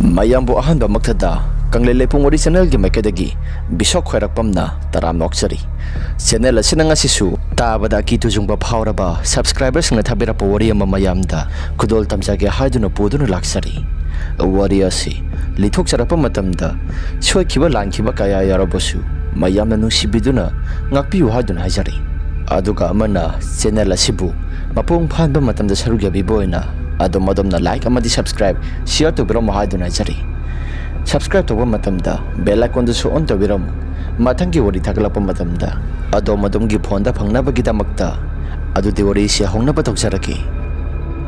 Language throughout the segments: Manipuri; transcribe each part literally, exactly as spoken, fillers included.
ꯃꯌꯥꯝꯕꯨ ꯑꯍꯥꯟꯕꯃꯛꯇꯗ ꯀꯪꯂꯩ ꯂꯩꯄꯨꯡ ꯋꯥꯔꯤ ꯆꯦꯅꯦꯜꯒꯤ ꯃꯥꯏꯀꯩꯗꯒꯤ ꯕꯤꯁꯣꯛ ꯈ꯭ꯋꯥꯏꯔꯥꯛꯄꯝꯅ ꯇꯔꯥꯝꯅ ꯑꯣꯛꯆꯔꯤ꯫ ꯆꯦꯅꯦꯜ ꯑꯁꯤꯅ ꯉꯁꯤꯁꯨ ꯇꯥꯕꯗ ꯑꯀꯤ ꯇꯨꯖꯨꯡꯕ ꯐꯥꯎꯔꯕ ꯁꯕꯁꯀ꯭ꯔꯥꯏꯕꯔꯁꯤꯡꯅ ꯊꯥꯕꯤꯔꯛꯄ ꯋꯥꯔꯤ ꯑꯃ ꯃꯌꯥꯝꯗ ꯈꯨꯗꯣꯜ ꯇꯝꯖꯒꯦ ꯍꯥꯏꯗꯨꯅ ꯄꯨꯗꯨꯅ ꯂꯥꯛꯆꯔꯤ꯫ ꯋꯥꯔꯤ ꯑꯁꯤ ꯂꯤꯊꯣꯛꯆꯔꯛꯄ ꯃꯇꯝꯗ ꯁꯣꯏꯈꯤꯕ ꯂꯥꯟꯈꯤꯕ ꯀꯌꯥ ꯌꯥꯎꯔꯕꯁꯨ ꯃꯌꯥꯝꯅ ꯅꯨꯡꯁꯤꯕꯤꯗꯨꯅ ꯉꯥꯛꯄꯤꯌꯨ ꯍꯥꯏꯗꯨꯅ ꯍꯥꯏꯖꯔꯤ꯫ ꯑꯗꯨꯒ ꯑꯃꯅ ꯆꯦꯅꯦꯜ ꯑꯁꯤꯕꯨ ꯃꯄꯨꯡ ꯐꯥꯍꯟꯕ ꯃꯇꯝꯗ ꯁꯔꯨꯛ ꯌꯥꯕꯤꯕ ꯑꯣꯏꯅ ꯑꯗꯣꯝ ꯑꯗꯣꯝꯅ ꯂꯥꯏꯛ ꯑꯃꯗꯤ ꯁꯕꯁꯀ꯭ꯔꯥꯏꯕ, ꯁꯤꯌꯔ ꯇꯧꯕꯤꯔꯝꯃꯨ ꯍꯥꯏꯗꯨꯅ ꯍꯥꯏꯖꯔꯤ꯫ ꯁꯕꯁꯀ꯭ꯔꯥꯏꯕ ꯇꯧꯕ ꯃꯇꯝꯗ ꯕꯦꯜ ꯑꯥꯏꯀꯣꯟꯗꯨꯁꯨ ꯑꯣꯟ ꯇꯧꯕꯤꯔꯝꯃꯨ꯫ ꯃꯊꯪꯒꯤ ꯋꯥꯔꯤ ꯊꯥꯒꯠꯂꯛꯄ ꯃꯇꯝꯗ ꯑꯗꯣꯝ ꯑꯗꯣꯝꯒꯤ ꯐꯣꯟꯗ ꯐꯪꯅꯕꯒꯤꯗꯃꯛꯇ꯫ ꯑꯗꯨꯗꯤ ꯋꯥꯔꯤꯁꯤ ꯍꯧꯅꯕ ꯇꯧꯖꯔꯛꯀꯦ꯫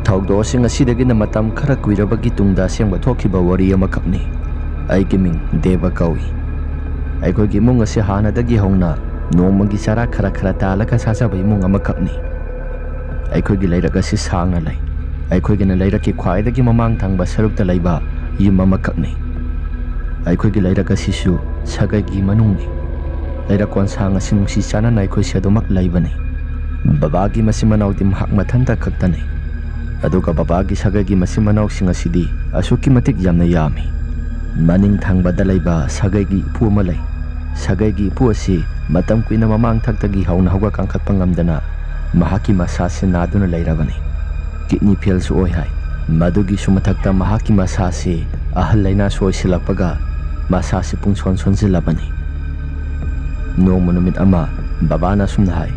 ꯊꯧꯗꯣꯛ ꯑꯁꯤ ꯉꯁꯤꯗꯒꯤꯅ ꯃꯇꯝ ꯈꯔ ꯀꯨꯏꯔꯕꯒꯤ ꯇꯨꯡꯗ ꯑꯁꯦꯡꯕ ꯊꯣꯛꯈꯤꯕ ꯋꯥꯔꯤ ꯑꯃꯈꯛꯅꯤ꯫ ꯑꯩꯒꯤ ꯃꯤꯡ ꯗꯦꯕ ꯀꯧꯏ꯫ ꯑꯩꯈꯣꯏꯒꯤ ꯏꯃꯨꯡ ꯑꯁꯤ ꯍꯥꯟꯅꯗꯒꯤ ꯍꯧꯅ ꯅꯣꯡꯃꯒꯤ ꯆꯔꯥ ꯈꯔ ꯈꯔ ꯇꯥꯜꯂꯒ ꯆꯥꯖꯕ ꯏꯃꯨꯡ ꯑꯃꯈꯛꯅꯤ꯫ ꯑꯩꯈꯣꯏꯒꯤ ꯂꯩꯔꯛ ꯑꯁꯤ ꯁꯥꯡꯅ ꯂꯩ꯫ ꯑꯩꯈꯣꯏꯒꯤꯅ ꯂꯩꯔꯛꯀꯤ ꯈ꯭ꯋꯥꯏꯗꯒꯤ ꯃꯃꯥꯡ ꯊꯪꯕ ꯁꯔꯨꯛꯇ ꯂꯩꯕ ꯌꯨꯝ ꯑꯃꯈꯛꯅꯤ꯫ ꯑꯩꯈꯣꯏꯒꯤ ꯂꯩꯔꯛ ꯑꯁꯤꯁꯨ ꯁꯥꯒꯩꯒꯤ ꯃꯅꯨꯡꯅꯤ꯫ ꯂꯩꯔꯛ ꯀꯣꯟꯁꯥꯡ ꯑꯁꯤ ꯅꯨꯡꯁꯤ ꯆꯥꯟꯅꯅ ꯑꯩꯈꯣꯏꯁꯦ ꯑꯗꯨꯃꯛ ꯂꯩꯕꯅꯤ꯫ ꯕꯕꯥꯒꯤ ꯃꯆꯤꯟ ꯃꯅꯥꯎꯗꯤ ꯃꯍꯥꯛ ꯃꯊꯟꯇ ꯈꯛꯇꯅꯤ꯫ ꯑꯗꯨꯒ ꯕꯕꯥꯒꯤ ꯁꯥꯒꯩꯒꯤ ꯃꯆꯤꯟ ꯃꯅꯥꯎꯁꯤꯡ ꯑꯁꯤꯗꯤ ꯑꯁꯨꯛꯀꯤ ꯃꯇꯤꯛ ꯌꯥꯝꯅ ꯌꯥꯝꯃꯤ꯫ ꯃꯅꯤꯡ ꯊꯪꯕꯗ ꯂꯩꯕ ꯁꯥꯒꯩꯒꯤ ꯏꯄꯨ ꯑꯃ ꯂꯩ꯫ ꯁꯥꯒꯩꯒꯤ ꯏꯄꯨ ꯑꯁꯤ ꯃꯇꯝ ꯀꯨꯏꯅ ꯃꯃꯥꯡ ꯊꯛꯇꯒꯤ ꯍꯧꯅ ꯍꯧꯒꯠ ꯀꯥꯡꯈꯠꯄ ꯉꯝꯗꯅ ꯃꯍꯥꯛꯀꯤ ꯃꯁꯥꯁꯤ ꯅꯥꯗꯨꯅ ꯂꯩꯔꯕꯅꯤ꯫ ꯀꯤꯗꯅꯤ ꯐꯦꯜꯁꯨ ꯑꯣꯏ ꯍꯥꯏ꯫ ꯃꯗꯨꯒꯤꯁꯨ ꯃꯊꯛꯇ ꯃꯍꯥꯛꯀꯤ ꯃꯁꯥꯁꯤ ꯑꯍꯜ ꯂꯩꯅꯥꯁꯨ ꯑꯣꯏꯁꯤꯜꯂꯛꯄꯒ ꯃꯁꯥꯁꯤ ꯄꯨꯡꯁꯣꯟ ꯁꯣꯟꯖꯤꯜꯂꯕꯅꯤ꯫ ꯅꯣꯡꯃ ꯅꯨꯃꯤꯠ ꯑꯃ ꯕꯕꯥꯅ ꯑꯁꯨꯝꯅ ꯍꯥꯏ,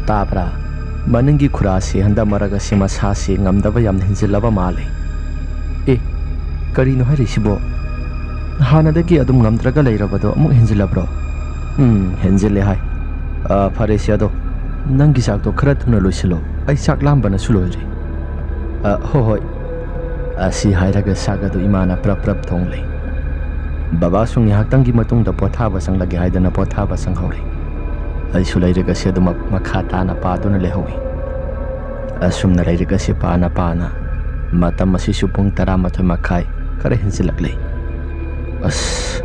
"ꯇꯥꯕ꯭ꯔꯥ? ꯃꯅꯤꯡꯒꯤ ꯈꯨꯔꯥꯁꯤ ꯍꯟꯗꯛ ꯃꯔꯛ ꯑꯁꯤ ꯃꯁꯥꯁꯤ ꯉꯝꯗꯕ ꯌꯥꯝꯅ ꯍꯦꯟꯖꯤꯜꯂꯕ ꯃꯥꯜꯂꯤ꯫" "ꯑꯦ, ꯀꯔꯤꯅꯣ ꯍꯥꯏꯔꯤꯁꯤꯕꯣ? ꯍꯥꯟꯅꯗꯒꯤ ꯑꯗꯨꯝ ꯉꯝꯗ꯭ꯔꯒ ꯂꯩꯔꯕꯗꯣ ꯑꯃꯨꯛ ꯍꯦꯟꯖꯤꯜꯂꯕ꯭ꯔꯣ?" "ꯎꯝ, ꯍꯦꯟꯖꯤꯜꯂꯦ ꯍꯥꯏ꯫" "ꯑ, ꯐꯔꯦꯁꯦ, ꯑꯗꯣ ꯅꯪꯒꯤ ꯆꯥꯛꯇꯣ ꯈꯔ ꯊꯨꯅ ꯂꯣꯏꯁꯤꯜꯂꯣ, ꯑꯩ ꯆꯥꯛ ꯂꯥꯝꯕꯅꯁꯨ ꯂꯣꯏꯔꯦ꯫" "ꯑ, ꯍꯣ ꯍꯣꯏ꯫" ꯑꯁꯤ ꯍꯥꯏꯔꯒ ꯆꯥꯛ ꯑꯗꯨ ꯏꯃꯥꯅ ꯄ꯭ꯔꯞ ꯄ꯭ꯔꯞ ꯊꯣꯡꯂꯦ꯫ ꯕꯕꯥꯁꯨ ꯉꯥꯏꯍꯥꯛꯇꯪꯒꯤ ꯃꯇꯨꯡꯗ ꯄꯣꯊꯥꯕ ꯆꯪꯂꯒꯦ ꯍꯥꯏꯗꯅ ꯄꯣꯊꯥꯕ ꯆꯪꯍꯧꯔꯦ꯫ ꯑꯩꯁꯨ ꯂꯥꯏꯔꯤꯛ ꯑꯁꯤ ꯑꯗꯨꯃꯛ ꯃꯈꯥ ꯇꯥꯅ ꯄꯥꯗꯨꯅ ꯂꯩꯍꯧꯏ꯫ ꯑꯁꯨꯝꯅ ꯂꯥꯏꯔꯤꯛ ꯑꯁꯤ ꯄꯥꯅ ꯄꯥꯅ ꯃꯇꯝ ꯑꯁꯤꯁꯨ ꯄꯨꯡ ꯇꯔꯥꯃꯥꯊꯣꯏ ꯃꯈꯥꯏ ꯈꯔ ꯍꯦꯟꯖꯤꯜꯂꯛꯂꯦ꯫ ꯑꯁ,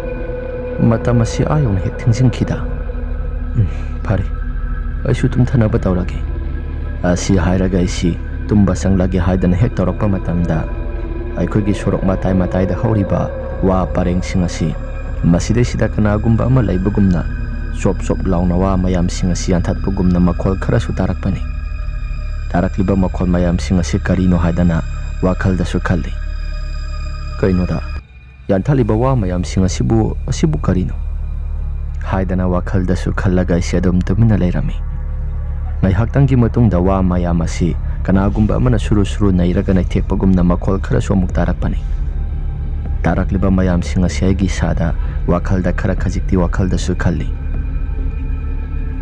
ꯃꯇꯝ ꯑꯁꯤ ꯑꯥ ꯌꯧꯅ ꯍꯦꯛ ꯊꯦꯡꯖꯤꯟꯈꯤꯗ꯫ ꯎꯝ, ꯐꯔꯦ, ꯑꯩꯁꯨ ꯇꯨꯝꯊꯅꯕ ꯇꯧꯔꯒꯦ꯫ ꯑꯁꯤ ꯍꯥꯏꯔꯒ ꯑꯩꯁꯤ ꯇꯨꯝꯕ ꯆꯪꯂꯒꯦ ꯍꯥꯏꯗꯅ ꯍꯦꯛ ꯇꯧꯔꯛꯄ ꯃꯇꯝꯗ, ꯑꯩꯈꯣꯏꯒꯤ ꯁꯣꯔꯣꯛ ꯃꯇꯥꯏ ꯃꯇꯥꯏꯗ ꯍꯧꯔꯤꯕ ꯋꯥ ꯄꯔꯦꯡꯁꯤꯡ ꯑꯁꯤ, ꯃꯁꯤꯗꯩꯁꯤꯗ ꯀꯅꯥꯒꯨꯝꯕ ꯑꯃ ꯂꯩꯕꯒꯨꯝꯅ ꯆꯣꯞ ꯆꯣꯞ ꯂꯥꯎꯅ ꯋꯥ ꯃꯌꯥꯝꯁꯤꯡ ꯑꯁꯤ ꯌꯥꯟꯊꯠꯄꯒꯨꯝꯅ ꯃꯈꯣꯜ ꯈꯔꯁꯨ ꯇꯥꯔꯛꯄꯅꯤ꯫ ꯇꯥꯔꯛꯂꯤꯕ ꯃꯈꯣꯜ ꯃꯌꯥꯝꯁꯤꯡ ꯑꯁꯤ ꯀꯔꯤꯅꯣ ꯍꯥꯏꯗꯅ ꯋꯥꯈꯜꯗꯁꯨ ꯈꯜꯂꯤ꯫ "ꯀꯩꯅꯣꯗ, ꯌꯥꯟꯊꯠꯂꯤꯕ ꯋꯥ ꯃꯌꯥꯝꯁꯤꯡ ꯑꯁꯤꯕꯨ, ꯑꯁꯤꯕꯨ ꯀꯔꯤꯅꯣ?" ꯍꯥꯏꯗꯅ ꯋꯥꯈꯜꯗꯁꯨ ꯈꯜꯂꯒ ꯑꯩꯁꯦ ꯑꯗꯨꯝ ꯇꯨꯃꯤꯟꯅ ꯂꯩꯔꯝꯃꯤ꯫ ꯉꯥꯏꯍꯥꯛꯇꯪꯒꯤ ꯃꯇꯨꯡꯗ ꯋꯥ ꯃꯌꯥꯝ ꯑꯁꯤ ꯀꯅꯥꯒꯨꯝꯕ ꯑꯃꯅ ꯁꯨꯔꯨ ꯁꯨꯔꯨ ꯅꯩꯔꯒ ꯅꯩꯊꯦꯛꯄꯒꯨꯝꯅ ꯃꯈꯣꯜ ꯈꯔꯁꯨ ꯑꯃꯨꯛ ꯇꯥꯔꯛꯄꯅꯤ꯫ ꯇꯥꯔꯛꯂꯤꯕ ꯃꯌꯥꯝꯁꯤꯡ ꯑꯁꯤ ꯑꯩꯒꯤ ꯏꯁꯥꯗ, ꯋꯥꯈꯜꯗ ꯈꯔ ꯈꯖꯤꯛꯇꯤ ꯋꯥꯈꯜꯗꯁꯨ ꯈꯜꯂꯤ꯫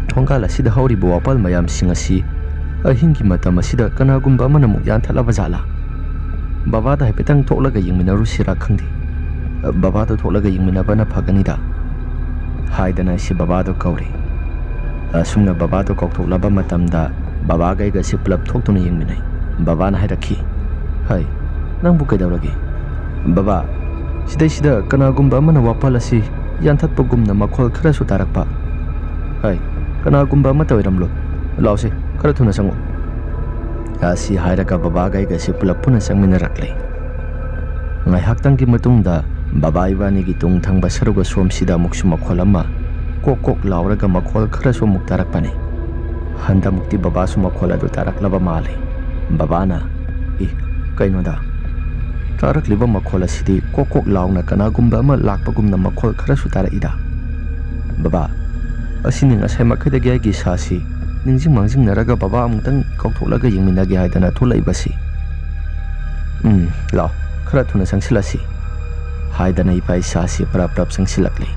"ꯊꯣꯡꯒꯥꯜ ꯑꯁꯤꯗ ꯍꯧꯔꯤꯕ ꯋꯥꯄꯜ ꯃꯌꯥꯝꯁꯤꯡ ꯑꯁꯤ ꯑꯍꯤꯡꯒꯤ ꯃꯇꯝ ꯑꯁꯤꯗ ꯀꯅꯥꯒꯨꯝꯕ ꯑꯃꯅ ꯑꯃꯨꯛ ꯌꯥꯟꯊꯠꯂꯕ ꯖꯥꯠꯂꯥ? ꯕꯕꯥꯗ ꯍꯥꯏꯐꯦꯠꯇꯪ ꯊꯣꯛꯂꯒ ꯌꯦꯡꯃꯤꯟꯅꯔꯨꯁꯤꯔꯥ ꯈꯪꯗꯦ꯫ ꯕꯕꯥꯗꯣ ꯊꯣꯛꯂꯒ ꯌꯦꯡꯃꯤꯟꯅꯕꯅ ꯐꯒꯅꯤꯗ," ꯍꯥꯏꯗꯅ ꯑꯩꯁꯦ ꯕꯕꯥꯗꯣ ꯀꯧꯔꯦ꯫ ꯑꯁꯨꯝꯅ ꯕꯕꯥꯗꯣ ꯀꯧꯊꯣꯛꯂꯕ ꯃꯇꯝꯗ ꯕꯕꯥꯒ ꯑꯩꯒꯁꯦ ꯄꯨꯂꯞ ꯊꯣꯛꯇꯨꯅ ꯌꯦꯡꯃꯤꯟꯅꯩ꯫ ꯕꯕꯥꯅ ꯍꯥꯏꯔꯛꯈꯤ, "ꯍꯩ, ꯅꯪꯕꯨ ꯀꯩꯗꯧꯔꯒꯦ?" "ꯕꯕꯥ, ꯁꯤꯗꯩꯁꯤꯗ ꯀꯅꯥꯒꯨꯝꯕ ꯑꯃꯅ ꯋꯥꯄꯜ ꯑꯁꯤ ꯌꯥꯟꯊꯠꯄꯒꯨꯝꯅ ꯃꯈꯣꯜ ꯈꯔꯁꯨ ꯇꯥꯔꯛꯄ꯫ ꯍꯩ, ꯀꯅꯥꯒꯨꯝꯕ ꯑꯃꯠꯇ ꯑꯣꯏꯔꯝꯂꯣꯏ꯫ ꯂꯥꯛꯑꯣꯁꯦ, ꯈꯔ ꯊꯨꯅ ꯆꯪꯉꯛꯑꯣ," ꯑꯁꯤ ꯍꯥꯏꯔꯒ ꯕꯕꯥꯒ ꯑꯩꯒꯁꯦ ꯄꯨꯂꯞ ꯄꯨꯟꯅ ꯆꯪꯃꯤꯟꯅꯔꯛꯂꯦ꯫ ꯉꯥꯏꯍꯥꯛꯇꯪꯒꯤ ꯃꯇꯨꯡꯗ ꯕꯕꯥ ꯏꯕꯥꯅꯤꯒꯤ ꯇꯨꯡ ꯊꯪꯕ ꯁꯔꯨꯛ ꯑꯁꯣꯝꯁꯤꯗ ꯑꯃꯨꯛꯁꯨ ꯃꯈꯣꯜ ꯑꯃ ꯀꯣꯛ ꯀꯣꯛ ꯂꯥꯎꯔꯒ ꯃꯈꯣꯜ ꯈꯔꯁꯨ ꯑꯃꯨꯛ ꯇꯥꯔꯛꯄꯅꯤ꯫ ꯍꯟꯗꯛꯃꯨꯛꯇꯤ ꯕꯕꯥꯁꯨ ꯃꯈꯣꯜ ꯑꯗꯨ ꯇꯥꯔꯛꯂꯕ ꯃꯥꯜꯂꯤ꯫ ꯕꯕꯥꯅ, "ꯏ, ꯀꯩꯅꯣꯗ? ꯇꯥꯔꯛꯂꯤꯕ ꯃꯈꯣꯜ ꯑꯁꯤꯗꯤ ꯀꯣꯛ ꯀꯣꯛ ꯂꯥꯎꯅ ꯀꯅꯥꯒꯨꯝꯕ ꯑꯃ ꯂꯥꯛꯄꯒꯨꯝꯅ ꯃꯈꯣꯜ ꯈꯔꯁꯨ ꯇꯥꯔꯛꯏꯗ꯫ ꯕꯕꯥ, ꯑꯁꯤꯅꯤ ꯉꯁꯥꯏ ꯃꯈꯩꯗꯒꯤ ꯑꯩꯒꯤ ꯏꯁꯥꯁꯤ ꯅꯤꯡꯁꯤꯡ ꯃꯥꯡꯖꯤꯡꯅꯔꯒ ꯕꯕꯥ ꯑꯃꯨꯛꯇꯪ ꯀꯧꯊꯣꯛꯂꯒ ꯌꯦꯡꯃꯤꯟꯅꯒꯦ ꯍꯥꯏꯗꯅ ꯊꯣꯛꯂꯛꯏꯕꯁꯤ꯫ ꯎꯝ, ꯂꯥꯛꯑꯣ, ꯈꯔ ꯊꯨꯅ ꯆꯪꯁꯤꯜꯂꯁꯤ," ꯍꯥꯏꯗꯅ ꯏꯄꯥ ꯏꯁꯥꯁꯤ ꯄꯔꯞ ꯄꯔꯞ ꯆꯪꯁꯤꯜꯂꯛꯂꯤ꯫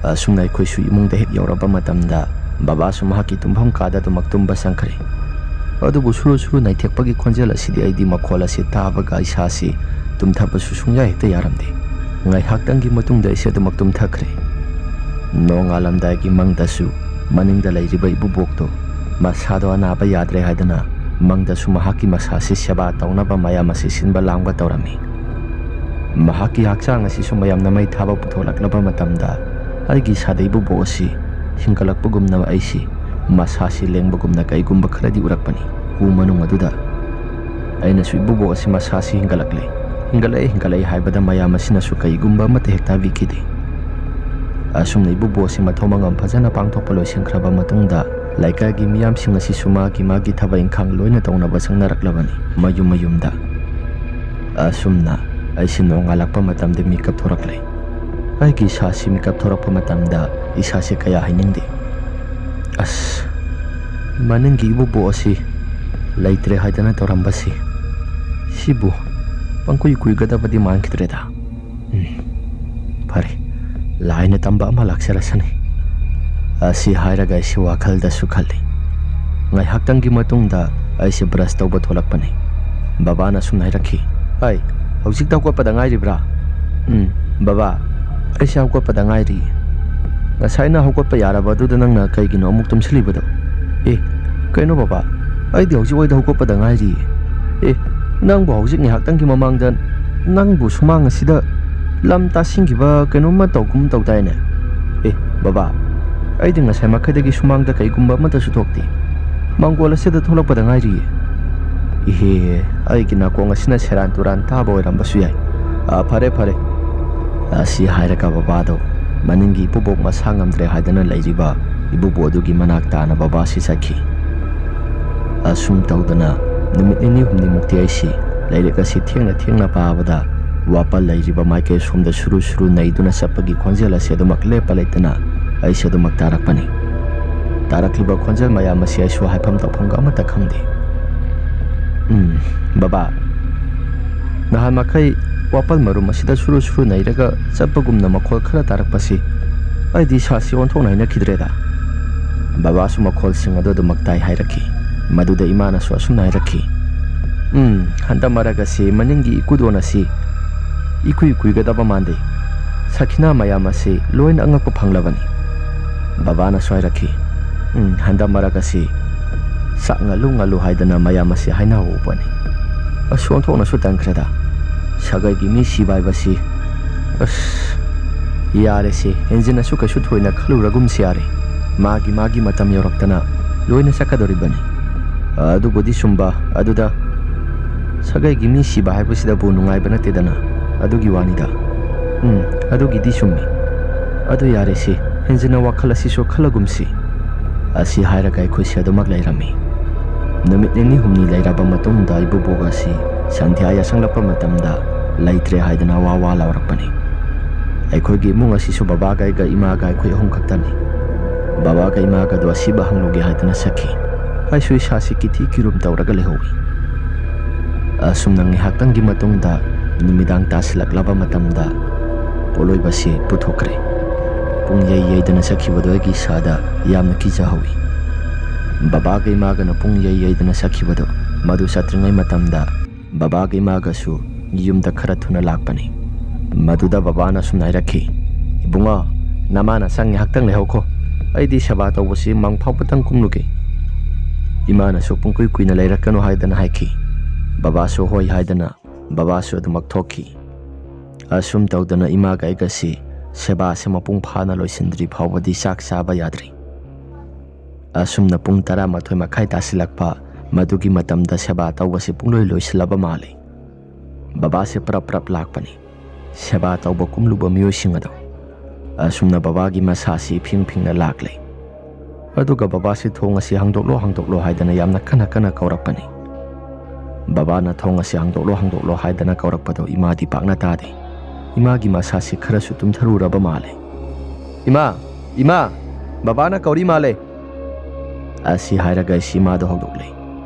ꯑꯁꯨꯝꯅ ꯑꯩꯈꯣꯏꯁꯨ ꯏꯃꯨꯡꯗ ꯍꯦꯛ ꯌꯧꯔꯕ ꯃꯇꯝꯗ ꯕꯕꯥꯁꯨ ꯃꯍꯥꯛꯀꯤ ꯇꯨꯝꯐꯝ ꯀꯥꯗ ꯑꯗꯨꯃꯛ ꯇꯨꯝꯕ ꯆꯪꯈ꯭ꯔꯦ꯫ ꯑꯗꯨꯕꯨ ꯁꯨꯔꯨ ꯁꯨꯔꯨ ꯅꯩꯊꯦꯛꯄꯒꯤ ꯈꯣꯟꯖꯦꯜ ꯑꯁꯤꯗꯤ ꯑꯩꯗꯤ ꯃꯈꯣꯜ ꯑꯁꯤ ꯇꯥꯕꯒ ꯏꯁꯥꯁꯤ ꯇꯨꯝꯊꯕꯁꯨ ꯁꯨꯡꯌꯥ ꯍꯦꯛꯇ ꯌꯥꯔꯝꯗꯦ꯫ ꯉꯥꯏꯍꯥꯛꯇꯪꯒꯤ ꯃꯇꯨꯡꯗ ꯑꯩꯁꯦ ꯑꯗꯨꯃꯛ ꯇꯨꯝꯊꯈ꯭ꯔꯦ꯫ ꯅꯣꯡꯉꯥꯜꯂꯝꯗꯥꯏꯒꯤ ꯃꯪꯗꯁꯨ ꯃꯅꯤꯡꯗ ꯂꯩꯔꯤꯕ ꯏꯕꯨꯕꯣꯛꯇꯣ ꯃꯁꯥꯗꯣ ꯑꯅꯥꯕ ꯌꯥꯗ꯭ꯔꯦ ꯍꯥꯏꯗꯨꯅ ꯃꯪꯗꯁꯨ ꯃꯍꯥꯛꯀꯤ ꯃꯁꯥꯁꯤ ꯁꯦꯕꯥ ꯇꯧꯅꯕ ꯃꯌꯥꯝ ꯑꯁꯤ ꯁꯤꯟꯕ ꯂꯥꯡꯕ ꯇꯧꯔꯝꯃꯤ꯫ ꯃꯍꯥꯛꯀꯤ ꯍꯛꯆꯥꯡ ꯑꯁꯤꯁꯨ ꯃꯌꯥꯝꯅ ꯃꯩ ꯊꯥꯕ ꯄꯨꯊꯣꯛꯂꯛꯂꯕ ꯃꯇꯝꯗ ꯑꯩꯒꯤ ꯏꯁꯥꯗ ꯏꯕꯨꯕꯣꯛ ꯑꯁꯤ ꯍꯤꯡꯒꯠꯂꯛꯄꯒꯨꯝꯅ ꯑꯩꯁꯤ ꯃꯁꯥꯁꯤ ꯂꯦꯡꯕꯒꯨꯝꯅ ꯀꯩꯒꯨꯝꯕ ꯈꯔꯗꯤ ꯎꯔꯛꯄꯅꯤ꯫ ꯎ ꯃꯅꯨꯡ ꯑꯗꯨꯗ ꯑꯩꯅꯁꯨ ꯏꯕꯨꯕꯣꯛ ꯑꯁꯤ ꯃꯁꯥꯁꯤ ꯍꯤꯡꯒꯠꯂꯛꯂꯦ, ꯍꯤꯡꯒꯠꯂꯛꯏ, ꯍꯤꯡꯒꯠꯂꯛꯏ ꯍꯥꯏꯕꯗ ꯃꯌꯥꯝ ꯑꯁꯤꯅꯁꯨ ꯀꯩꯒꯨꯝꯕ ꯑꯃꯠꯇ ꯍꯦꯛ ꯇꯥꯕꯤꯈꯤꯗꯦ꯫ ꯑꯁꯨꯝꯅ ꯏꯕꯨꯕꯣꯛ ꯑꯁꯤ ꯃꯊꯧ ꯃꯉꯝ ꯐꯖꯅ ꯄꯥꯡꯊꯣꯛꯄ ꯂꯣꯏꯁꯤꯟꯈ꯭ꯔꯕ ꯃꯇꯨꯡꯗ, ꯂꯩꯀꯥꯏꯒꯤ ꯃꯤꯌꯥꯝꯁꯤꯡ ꯑꯁꯤꯁꯨ ꯃꯥꯒꯤ ꯃꯥꯒꯤ ꯊꯕꯛ ꯏꯪꯈꯥꯡ ꯂꯣꯏꯅ ꯇꯧꯅꯕ ꯆꯪꯅꯔꯛꯂꯕꯅꯤ, ꯃꯌꯨꯝ ꯃꯌꯨꯝꯗ꯫ ꯑꯁꯨꯝꯅ ꯑꯩꯁꯤ ꯅꯣꯡꯉꯥꯜꯂꯛꯄ ꯃꯇꯝꯗ ꯃꯤꯀꯞ ꯊꯣꯔꯛꯂꯦ꯫ ꯑꯩꯒꯤ ꯏꯁꯥꯁꯤ ꯃꯤꯀꯞ ꯊꯣꯔꯛꯄ ꯃꯇꯝꯗ ꯏꯁꯥꯁꯤ ꯀꯌꯥ ꯍꯩꯅꯤꯡꯗꯦ꯫ ꯑꯁ, ꯃꯅꯤꯡꯒꯤ ꯏꯕꯨꯕꯣꯛ ꯑꯁꯤ ꯂꯩꯇ꯭ꯔꯦ ꯍꯥꯏꯗꯅ ꯇꯧꯔꯝꯕꯁꯤ, ꯁꯤꯕꯨ ꯄꯪꯀꯨꯏ ꯀꯨꯏꯒꯗꯕꯗꯤ ꯃꯥꯟꯈꯤꯗ꯭ꯔꯦꯗ꯫ ꯎꯝ, ꯐꯔꯦ, ꯂꯥꯏꯅ ꯇꯝꯕ ꯑꯃ ꯂꯥꯛꯆꯔꯁꯅꯤ꯫ ꯑꯁꯤ ꯍꯥꯏꯔꯒ ꯑꯩꯁꯤ ꯋꯥꯈꯜꯗꯁꯨ ꯈꯜꯂꯤ꯫ ꯉꯥꯏꯍꯥꯛꯇꯪꯒꯤ ꯃꯇꯨꯡꯗ ꯑꯩꯁꯦ ꯕ꯭ꯔꯁ ꯇꯧꯕ ꯊꯣꯛꯂꯛꯄꯅꯤ꯫ ꯕꯕꯥꯅ ꯁꯨꯝ ꯍꯥꯏꯔꯛꯈꯤ, "ꯑꯩ, ꯍꯧꯖꯤꯛꯇ ꯍꯧꯒꯠꯄꯗ ꯉꯥꯏꯔꯤꯕ꯭ꯔꯥ?" "ꯎꯝ, ꯕꯕꯥ, ꯑꯩꯁꯦ ꯍꯧꯒꯠꯄꯗ ꯉꯥꯏꯔꯤ꯫" "ꯉꯁꯥꯏꯅ ꯍꯧꯒꯠꯄ ꯌꯥꯔꯕ ꯑꯗꯨꯗ ꯅꯪꯅ ꯀꯩꯒꯤꯅꯣ ꯑꯃꯨꯛ ꯇꯨꯝꯁꯤꯜꯂꯤꯕꯗꯣ?" "ꯑꯦ, ꯀꯩꯅꯣ ꯕꯕꯥ, ꯑꯩꯗꯤ ꯍꯧꯖꯤꯛ ꯋꯥꯏꯗ ꯍꯧꯒꯠꯄꯗ ꯉꯥꯏꯔꯤꯌꯦ꯫ ꯑꯦ, ꯅꯪꯕꯨ ꯍꯧꯖꯤꯛ ꯉꯥꯏꯍꯥꯛꯇꯪꯒꯤ ꯃꯃꯥꯡꯗ ꯅꯪꯕꯨ ꯁꯨꯃꯥꯡ ꯑꯁꯤꯗ ꯂꯝ ꯇꯥꯁꯤꯟꯈꯤꯕ ꯀꯩꯅꯣꯝꯃ ꯇꯧꯒꯨꯝ ꯇꯧꯗꯥꯏꯅꯦ?" "ꯑꯦ, ꯕꯕꯥ, ꯑꯩꯗꯤ ꯉꯁꯥꯏ ꯃꯈꯩꯗꯒꯤ ꯁꯨꯃꯥꯡꯗ ꯀꯩꯒꯨꯝꯕ ꯑꯃꯠꯇꯁꯨ ꯊꯣꯛꯇꯦ꯫ ꯃꯪꯒꯣꯜ ꯑꯁꯤꯗ ꯊꯣꯛꯂꯛꯄꯗ ꯉꯥꯏꯔꯤꯌꯦ꯫" "ꯏꯍꯦ, ꯑꯩꯒꯤ ꯅꯥꯀꯣꯡ ꯑꯁꯤꯅ ꯁꯦꯔꯥꯟ ꯇꯨꯔꯥꯟ ꯇꯥꯕ ꯑꯣꯏꯔꯝꯕꯁꯨ ꯌꯥꯏ꯫ ꯑꯥ, ꯐꯔꯦ, ꯐꯔꯦ꯫" ꯑꯁꯤ ꯍꯥꯏꯔꯒ ꯕꯕꯥꯗꯣ ꯃꯅꯤꯡꯒꯤ ꯏꯕꯨꯕꯣꯛ ꯃꯁꯥ ꯉꯝꯗ꯭ꯔꯦ ꯍꯥꯏꯗꯅ ꯂꯩꯔꯤꯕ ꯏꯕꯨꯕꯣꯛ ꯑꯗꯨꯒꯤ ꯃꯅꯥꯛ ꯇꯥꯅ ꯕꯕꯥꯁꯤ ꯆꯠꯈꯤ꯫ ꯑꯁꯨꯝ ꯇꯧꯗꯅ ꯅꯨꯃꯤꯠ ꯅꯤꯅꯤ ꯍꯨꯝꯅꯤꯃꯨꯛꯇꯤ ꯑꯩꯁꯤ ꯂꯥꯏꯔꯤꯛ ꯑꯁꯤ ꯊꯦꯡꯅ ꯊꯦꯡꯅ ꯄꯥꯕꯗ, ꯋꯥꯄꯜ ꯂꯩꯔꯤꯕ ꯃꯥꯏꯀꯩ ꯁꯣꯝꯗ ꯁꯨꯔꯨ ꯁꯨꯔꯨ ꯅꯩꯗꯨꯅ ꯆꯠꯄꯒꯤ ꯈꯣꯟꯖꯦꯜ ꯑꯁꯤ ꯑꯗꯨꯃꯛ ꯂꯦꯞꯄ ꯂꯩꯇꯅ ꯑꯩꯁꯦ ꯑꯗꯨꯃꯛ ꯇꯥꯔꯛꯄꯅꯤ꯫ ꯇꯥꯔꯛꯂꯤꯕ ꯈꯣꯟꯖꯦꯜ ꯃꯌꯥꯝ ꯑꯁꯤ ꯑꯩꯁꯨ ꯍꯥꯏꯐꯝ ꯇꯧꯐꯝꯒ ꯑꯃꯠꯇ ꯈꯪꯗꯦ꯫ "ꯎꯝ, ꯕꯕꯥ, ꯅꯍꯥꯟ ꯃꯈꯩ ꯋꯥꯄꯜ ꯃꯔꯨꯝ ꯑꯁꯤꯗ ꯁꯨꯔꯨ ꯁꯨꯔꯨ ꯅꯩꯔꯒ ꯆꯠꯄꯒꯨꯝꯅ ꯃꯈꯣꯜ ꯈꯔ ꯇꯥꯔꯛꯄꯁꯤ ꯑꯩꯗꯤ ꯏꯁꯥꯁꯤ ꯑꯣꯟꯊꯣꯛꯅ ꯍꯩꯅꯈꯤꯗ꯭ꯔꯦꯗ꯫" ꯕꯕꯥꯁꯨ ꯃꯈꯣꯜꯁꯤꯡ ꯑꯗꯨ ꯑꯗꯨꯃꯛ ꯇꯥꯏ ꯍꯥꯏꯔꯛꯈꯤ꯫ ꯃꯗꯨꯗ ꯏꯃꯥꯅꯁꯨ ꯑꯁꯨꯝꯅ ꯍꯥꯏꯔꯛꯈꯤ, "ꯎꯝ, ꯍꯟꯗꯛ ꯃꯔꯛ ꯑꯁꯤ ꯃꯅꯤꯡꯒꯤ ꯏꯀꯨꯗꯣꯟ ꯑꯁꯤ ꯏꯀꯨꯏ ꯀꯨꯏꯒꯗꯕ ꯃꯥꯟꯗꯦ꯫ ꯁꯈꯤꯅꯥ ꯃꯌꯥꯝ ꯑꯁꯤ ꯂꯣꯏꯅ ꯑꯉꯛꯄ ꯐꯪꯂꯕꯅꯤ꯫" ꯕꯕꯥꯅꯁꯨ ꯍꯥꯏꯔꯛꯈꯤ, "ꯎꯝ, ꯍꯟꯗꯛ ꯃꯔꯛ ꯑꯁꯤ ꯆꯥꯛ ꯉꯜꯂꯨ ꯉꯜꯂꯨ ꯍꯥꯏꯗꯅ ꯃꯌꯥꯝ ꯑꯁꯤ ꯍꯥꯏꯅꯍꯧꯕꯅꯤ꯫ ꯑꯁ, ꯑꯣꯟꯊꯣꯛꯅꯁꯨ ꯇꯟꯈ꯭ꯔꯦꯗ꯫ ꯁꯥꯒꯩꯒꯤ ꯃꯤ ꯁꯤꯕ ꯍꯥꯏꯕꯁꯤ, ꯑꯁ, ꯌꯥꯔꯦꯁꯦ, ꯍꯦꯟꯖꯤꯟꯅꯁꯨ ꯀꯩꯁꯨ ꯊꯣꯏꯅ ꯈꯜꯂꯨꯔꯒꯨꯝꯁꯤ ꯌꯥꯔꯦ꯫ ꯃꯥꯒꯤ ꯃꯥꯒꯤ ꯃꯇꯝ ꯌꯧꯔꯛꯇꯅ ꯂꯣꯏꯅ ꯆꯠꯀꯗꯧꯔꯤꯕꯅꯤ꯫" "ꯑꯗꯨꯕꯨꯗꯤ ꯆꯨꯝꯕ, ꯑꯗꯨꯗ ꯁꯥꯒꯩꯒꯤ ꯃꯤ ꯁꯤꯕ ꯍꯥꯏꯕꯁꯤꯗꯕꯨ ꯅꯨꯡꯉꯥꯏꯕ ꯅꯠꯇꯦꯗꯅ꯫ ꯑꯗꯨꯒꯤ ꯋꯥꯅꯤꯗ꯫ ꯎꯝ, ꯑꯗꯨꯒꯤꯗꯤ ꯆꯨꯝꯃꯤ꯫ ꯑꯗꯨ ꯌꯥꯔꯦꯁꯦ, ꯍꯦꯟꯖꯤꯟꯅ ꯋꯥꯈꯜ ꯑꯁꯤꯁꯨ ꯈꯜꯂꯒꯨꯝꯁꯤ꯫ ꯑꯁꯤ ꯍꯥꯏꯔꯒ ꯑꯩꯈꯣꯏꯁꯦ ꯑꯗꯨꯃꯛ ꯂꯩꯔꯝꯃꯤ꯫ ꯅꯨꯃꯤꯠ ꯅꯤꯅꯤ ꯍꯨꯝꯅꯤ ꯂꯩꯔꯕ ꯃꯇꯨꯡꯗ ꯏꯕꯨꯕꯣꯛ ꯑꯁꯤ ꯁꯟꯙ꯭ꯌꯥ ꯌꯥꯁꯪꯂꯛꯄ ꯃꯇꯝꯗ ꯂꯩꯇ꯭ꯔꯦ ꯍꯥꯏꯗꯅ ꯋꯥ ꯋꯥ ꯂꯥꯎꯔꯛꯄꯅꯤ꯫ ꯑꯩꯈꯣꯏꯒꯤ ꯏꯃꯨꯡ ꯑꯁꯤꯁꯨ ꯕꯕꯥꯒ ꯑꯩꯒ ꯏꯃꯥꯒ ꯑꯩꯈꯣꯏ ꯑꯍꯨꯝ ꯈꯛꯇꯅꯤ꯫ ꯕꯕꯥꯒ ꯏꯃꯥꯒꯗꯣ ꯑꯁꯤꯕ ꯍꯪꯂꯨꯒꯦ ꯍꯥꯏꯗꯅ ꯆꯠꯈꯤ꯫ ꯑꯩꯁꯨ ꯏꯁꯥꯁꯤ ꯀꯤꯊꯤ ꯀꯤꯔꯨꯝ ꯇꯧꯔꯒ ꯂꯩꯍꯧꯏ꯫ ꯑꯁꯨꯝꯅ ꯉꯥꯏꯍꯥꯛꯇꯪꯒꯤ ꯃꯇꯨꯡꯗ ꯅꯨꯃꯤꯗꯥꯡ ꯇꯥꯁꯤꯜꯂꯛꯂꯕ ꯃꯇꯝꯗ ꯄꯣꯠꯂꯣꯏꯕꯁꯤ ꯄꯨꯊꯣꯛꯈ꯭ꯔꯦ꯫ ꯄꯨꯡ ꯌꯩ ꯌꯩꯗꯅ ꯆꯠꯈꯤꯕꯗꯣ ꯑꯩꯒꯤ ꯏꯁꯥꯗ ꯌꯥꯝꯅ ꯀꯤꯖꯍꯧꯏ꯫ ꯕꯕꯥꯒ ꯏꯃꯥꯒꯅ ꯄꯨꯡ ꯌꯩ ꯌꯩꯗꯅ ꯆꯠꯈꯤꯕꯗꯣ, ꯃꯗꯨ ꯆꯠꯇ꯭ꯔꯤꯉꯩ ꯃꯇꯝꯗ ꯕꯕꯥꯒ ꯏꯃꯥꯒꯁꯨ ꯌꯨꯝꯗ ꯈꯔ ꯊꯨꯅ ꯂꯥꯛꯄꯅꯤ꯫ ꯃꯗꯨꯗ ꯕꯕꯥꯅ ꯁꯨꯝꯅ ꯍꯥꯏꯔꯛꯈꯤ, "ꯏꯕꯨꯡꯉꯣ, ꯅꯃꯥꯅ ꯆꯪ ꯉꯥꯏꯍꯥꯛꯇꯪ ꯂꯩꯍꯧꯈꯣ꯫ ꯑꯩꯗꯤ ꯁꯦꯕꯥ ꯇꯧꯕꯁꯤ ꯃꯪ ꯐꯥꯎꯕꯇꯪ ꯀꯨꯝꯂꯨꯒꯦ꯫" ꯏꯃꯥꯅꯁꯨ ꯄꯨꯡꯀꯨꯏ ꯀꯨꯏꯅ ꯂꯩꯔꯛꯀꯅꯨ ꯍꯥꯏꯗꯅ ꯍꯥꯏꯈꯤ꯫ ꯕꯕꯥꯁꯨ ꯍꯣꯏ ꯍꯥꯏꯗꯅ ꯕꯕꯥꯁꯨ ꯑꯗꯨꯃꯛ ꯊꯣꯛꯈꯤ꯫ ꯑꯁꯨꯝ ꯇꯧꯗꯅ ꯏꯃꯥꯒ ꯑꯩꯒꯁꯤ ꯁꯦꯕꯥꯁꯤ ꯃꯄꯨꯡ ꯐꯥꯅ ꯂꯣꯏꯁꯤꯟꯗ꯭ꯔꯤ ꯐꯥꯎꯕꯗꯤ ꯆꯥꯛ ꯆꯥꯕ ꯌꯥꯗ꯭ꯔꯤ꯫ ꯑꯁꯨꯝꯅ ꯄꯨꯡ ꯇꯔꯥꯃꯥꯊꯣꯏ ꯃꯈꯥꯏ ꯇꯥꯁꯤꯜꯂꯛꯄ, ꯃꯗꯨꯒꯤ ꯃꯇꯝꯗ ꯁꯦꯕꯥ ꯇꯧꯕꯁꯤ ꯄꯨꯡꯂꯣꯏ ꯂꯣꯏꯁꯤꯜꯂꯕ ꯃꯥꯜꯂꯤ꯫ ꯕꯕꯥꯁꯦ ꯄ꯭ꯔꯞ ꯄ꯭ꯔꯞ ꯂꯥꯛꯄꯅꯤ꯫ ꯁꯦꯕꯥ ꯇꯧꯕ ꯀꯨꯝꯂꯨꯕ ꯃꯤꯑꯣꯏꯁꯤꯡ ꯑꯗꯣ꯫ ꯑꯁꯨꯝꯅ ꯕꯕꯥꯒꯤ ꯃꯁꯥꯁꯤ ꯏꯐꯤꯡ ꯐꯤꯡꯅ ꯂꯥꯛꯂꯦ꯫ ꯑꯗꯨꯒ ꯕꯕꯥꯁꯤ ꯊꯣꯡ ꯑꯁꯤ ꯍꯥꯡꯗꯣꯛꯂꯣ, ꯍꯥꯡꯗꯣꯛꯂꯣ ꯍꯥꯏꯗꯅ ꯌꯥꯝꯅ ꯀꯟꯅ ꯀꯟꯅ ꯀꯧꯔꯛꯄꯅꯤ꯫ ꯕꯕꯥꯅ ꯊꯣꯡ ꯑꯁꯤ ꯍꯥꯡꯗꯣꯛꯂꯣ, ꯍꯥꯡꯗꯣꯛꯂꯣ ꯍꯥꯏꯗꯅ ꯀꯧꯔꯛꯄꯗꯣ ꯏꯃꯥꯗꯤ ꯄꯥꯛꯅ ꯇꯥꯗꯦ꯫ ꯏꯃꯥꯒꯤ ꯃꯁꯥꯁꯤ ꯈꯔꯁꯨ ꯇꯨꯝꯊꯔꯨꯔꯕ ꯃꯥꯜꯂꯦ꯫ "ꯏꯃꯥ, ꯏꯃꯥ, ꯕꯕꯥꯅ ꯀꯧꯔꯤ ꯃꯥꯜꯂꯦ!" ꯑꯁꯤ ꯍꯥꯏꯔꯒ ꯑꯩꯁꯤ ꯏꯃꯥꯗꯣ ꯍꯧꯗꯣꯛꯂꯦ꯫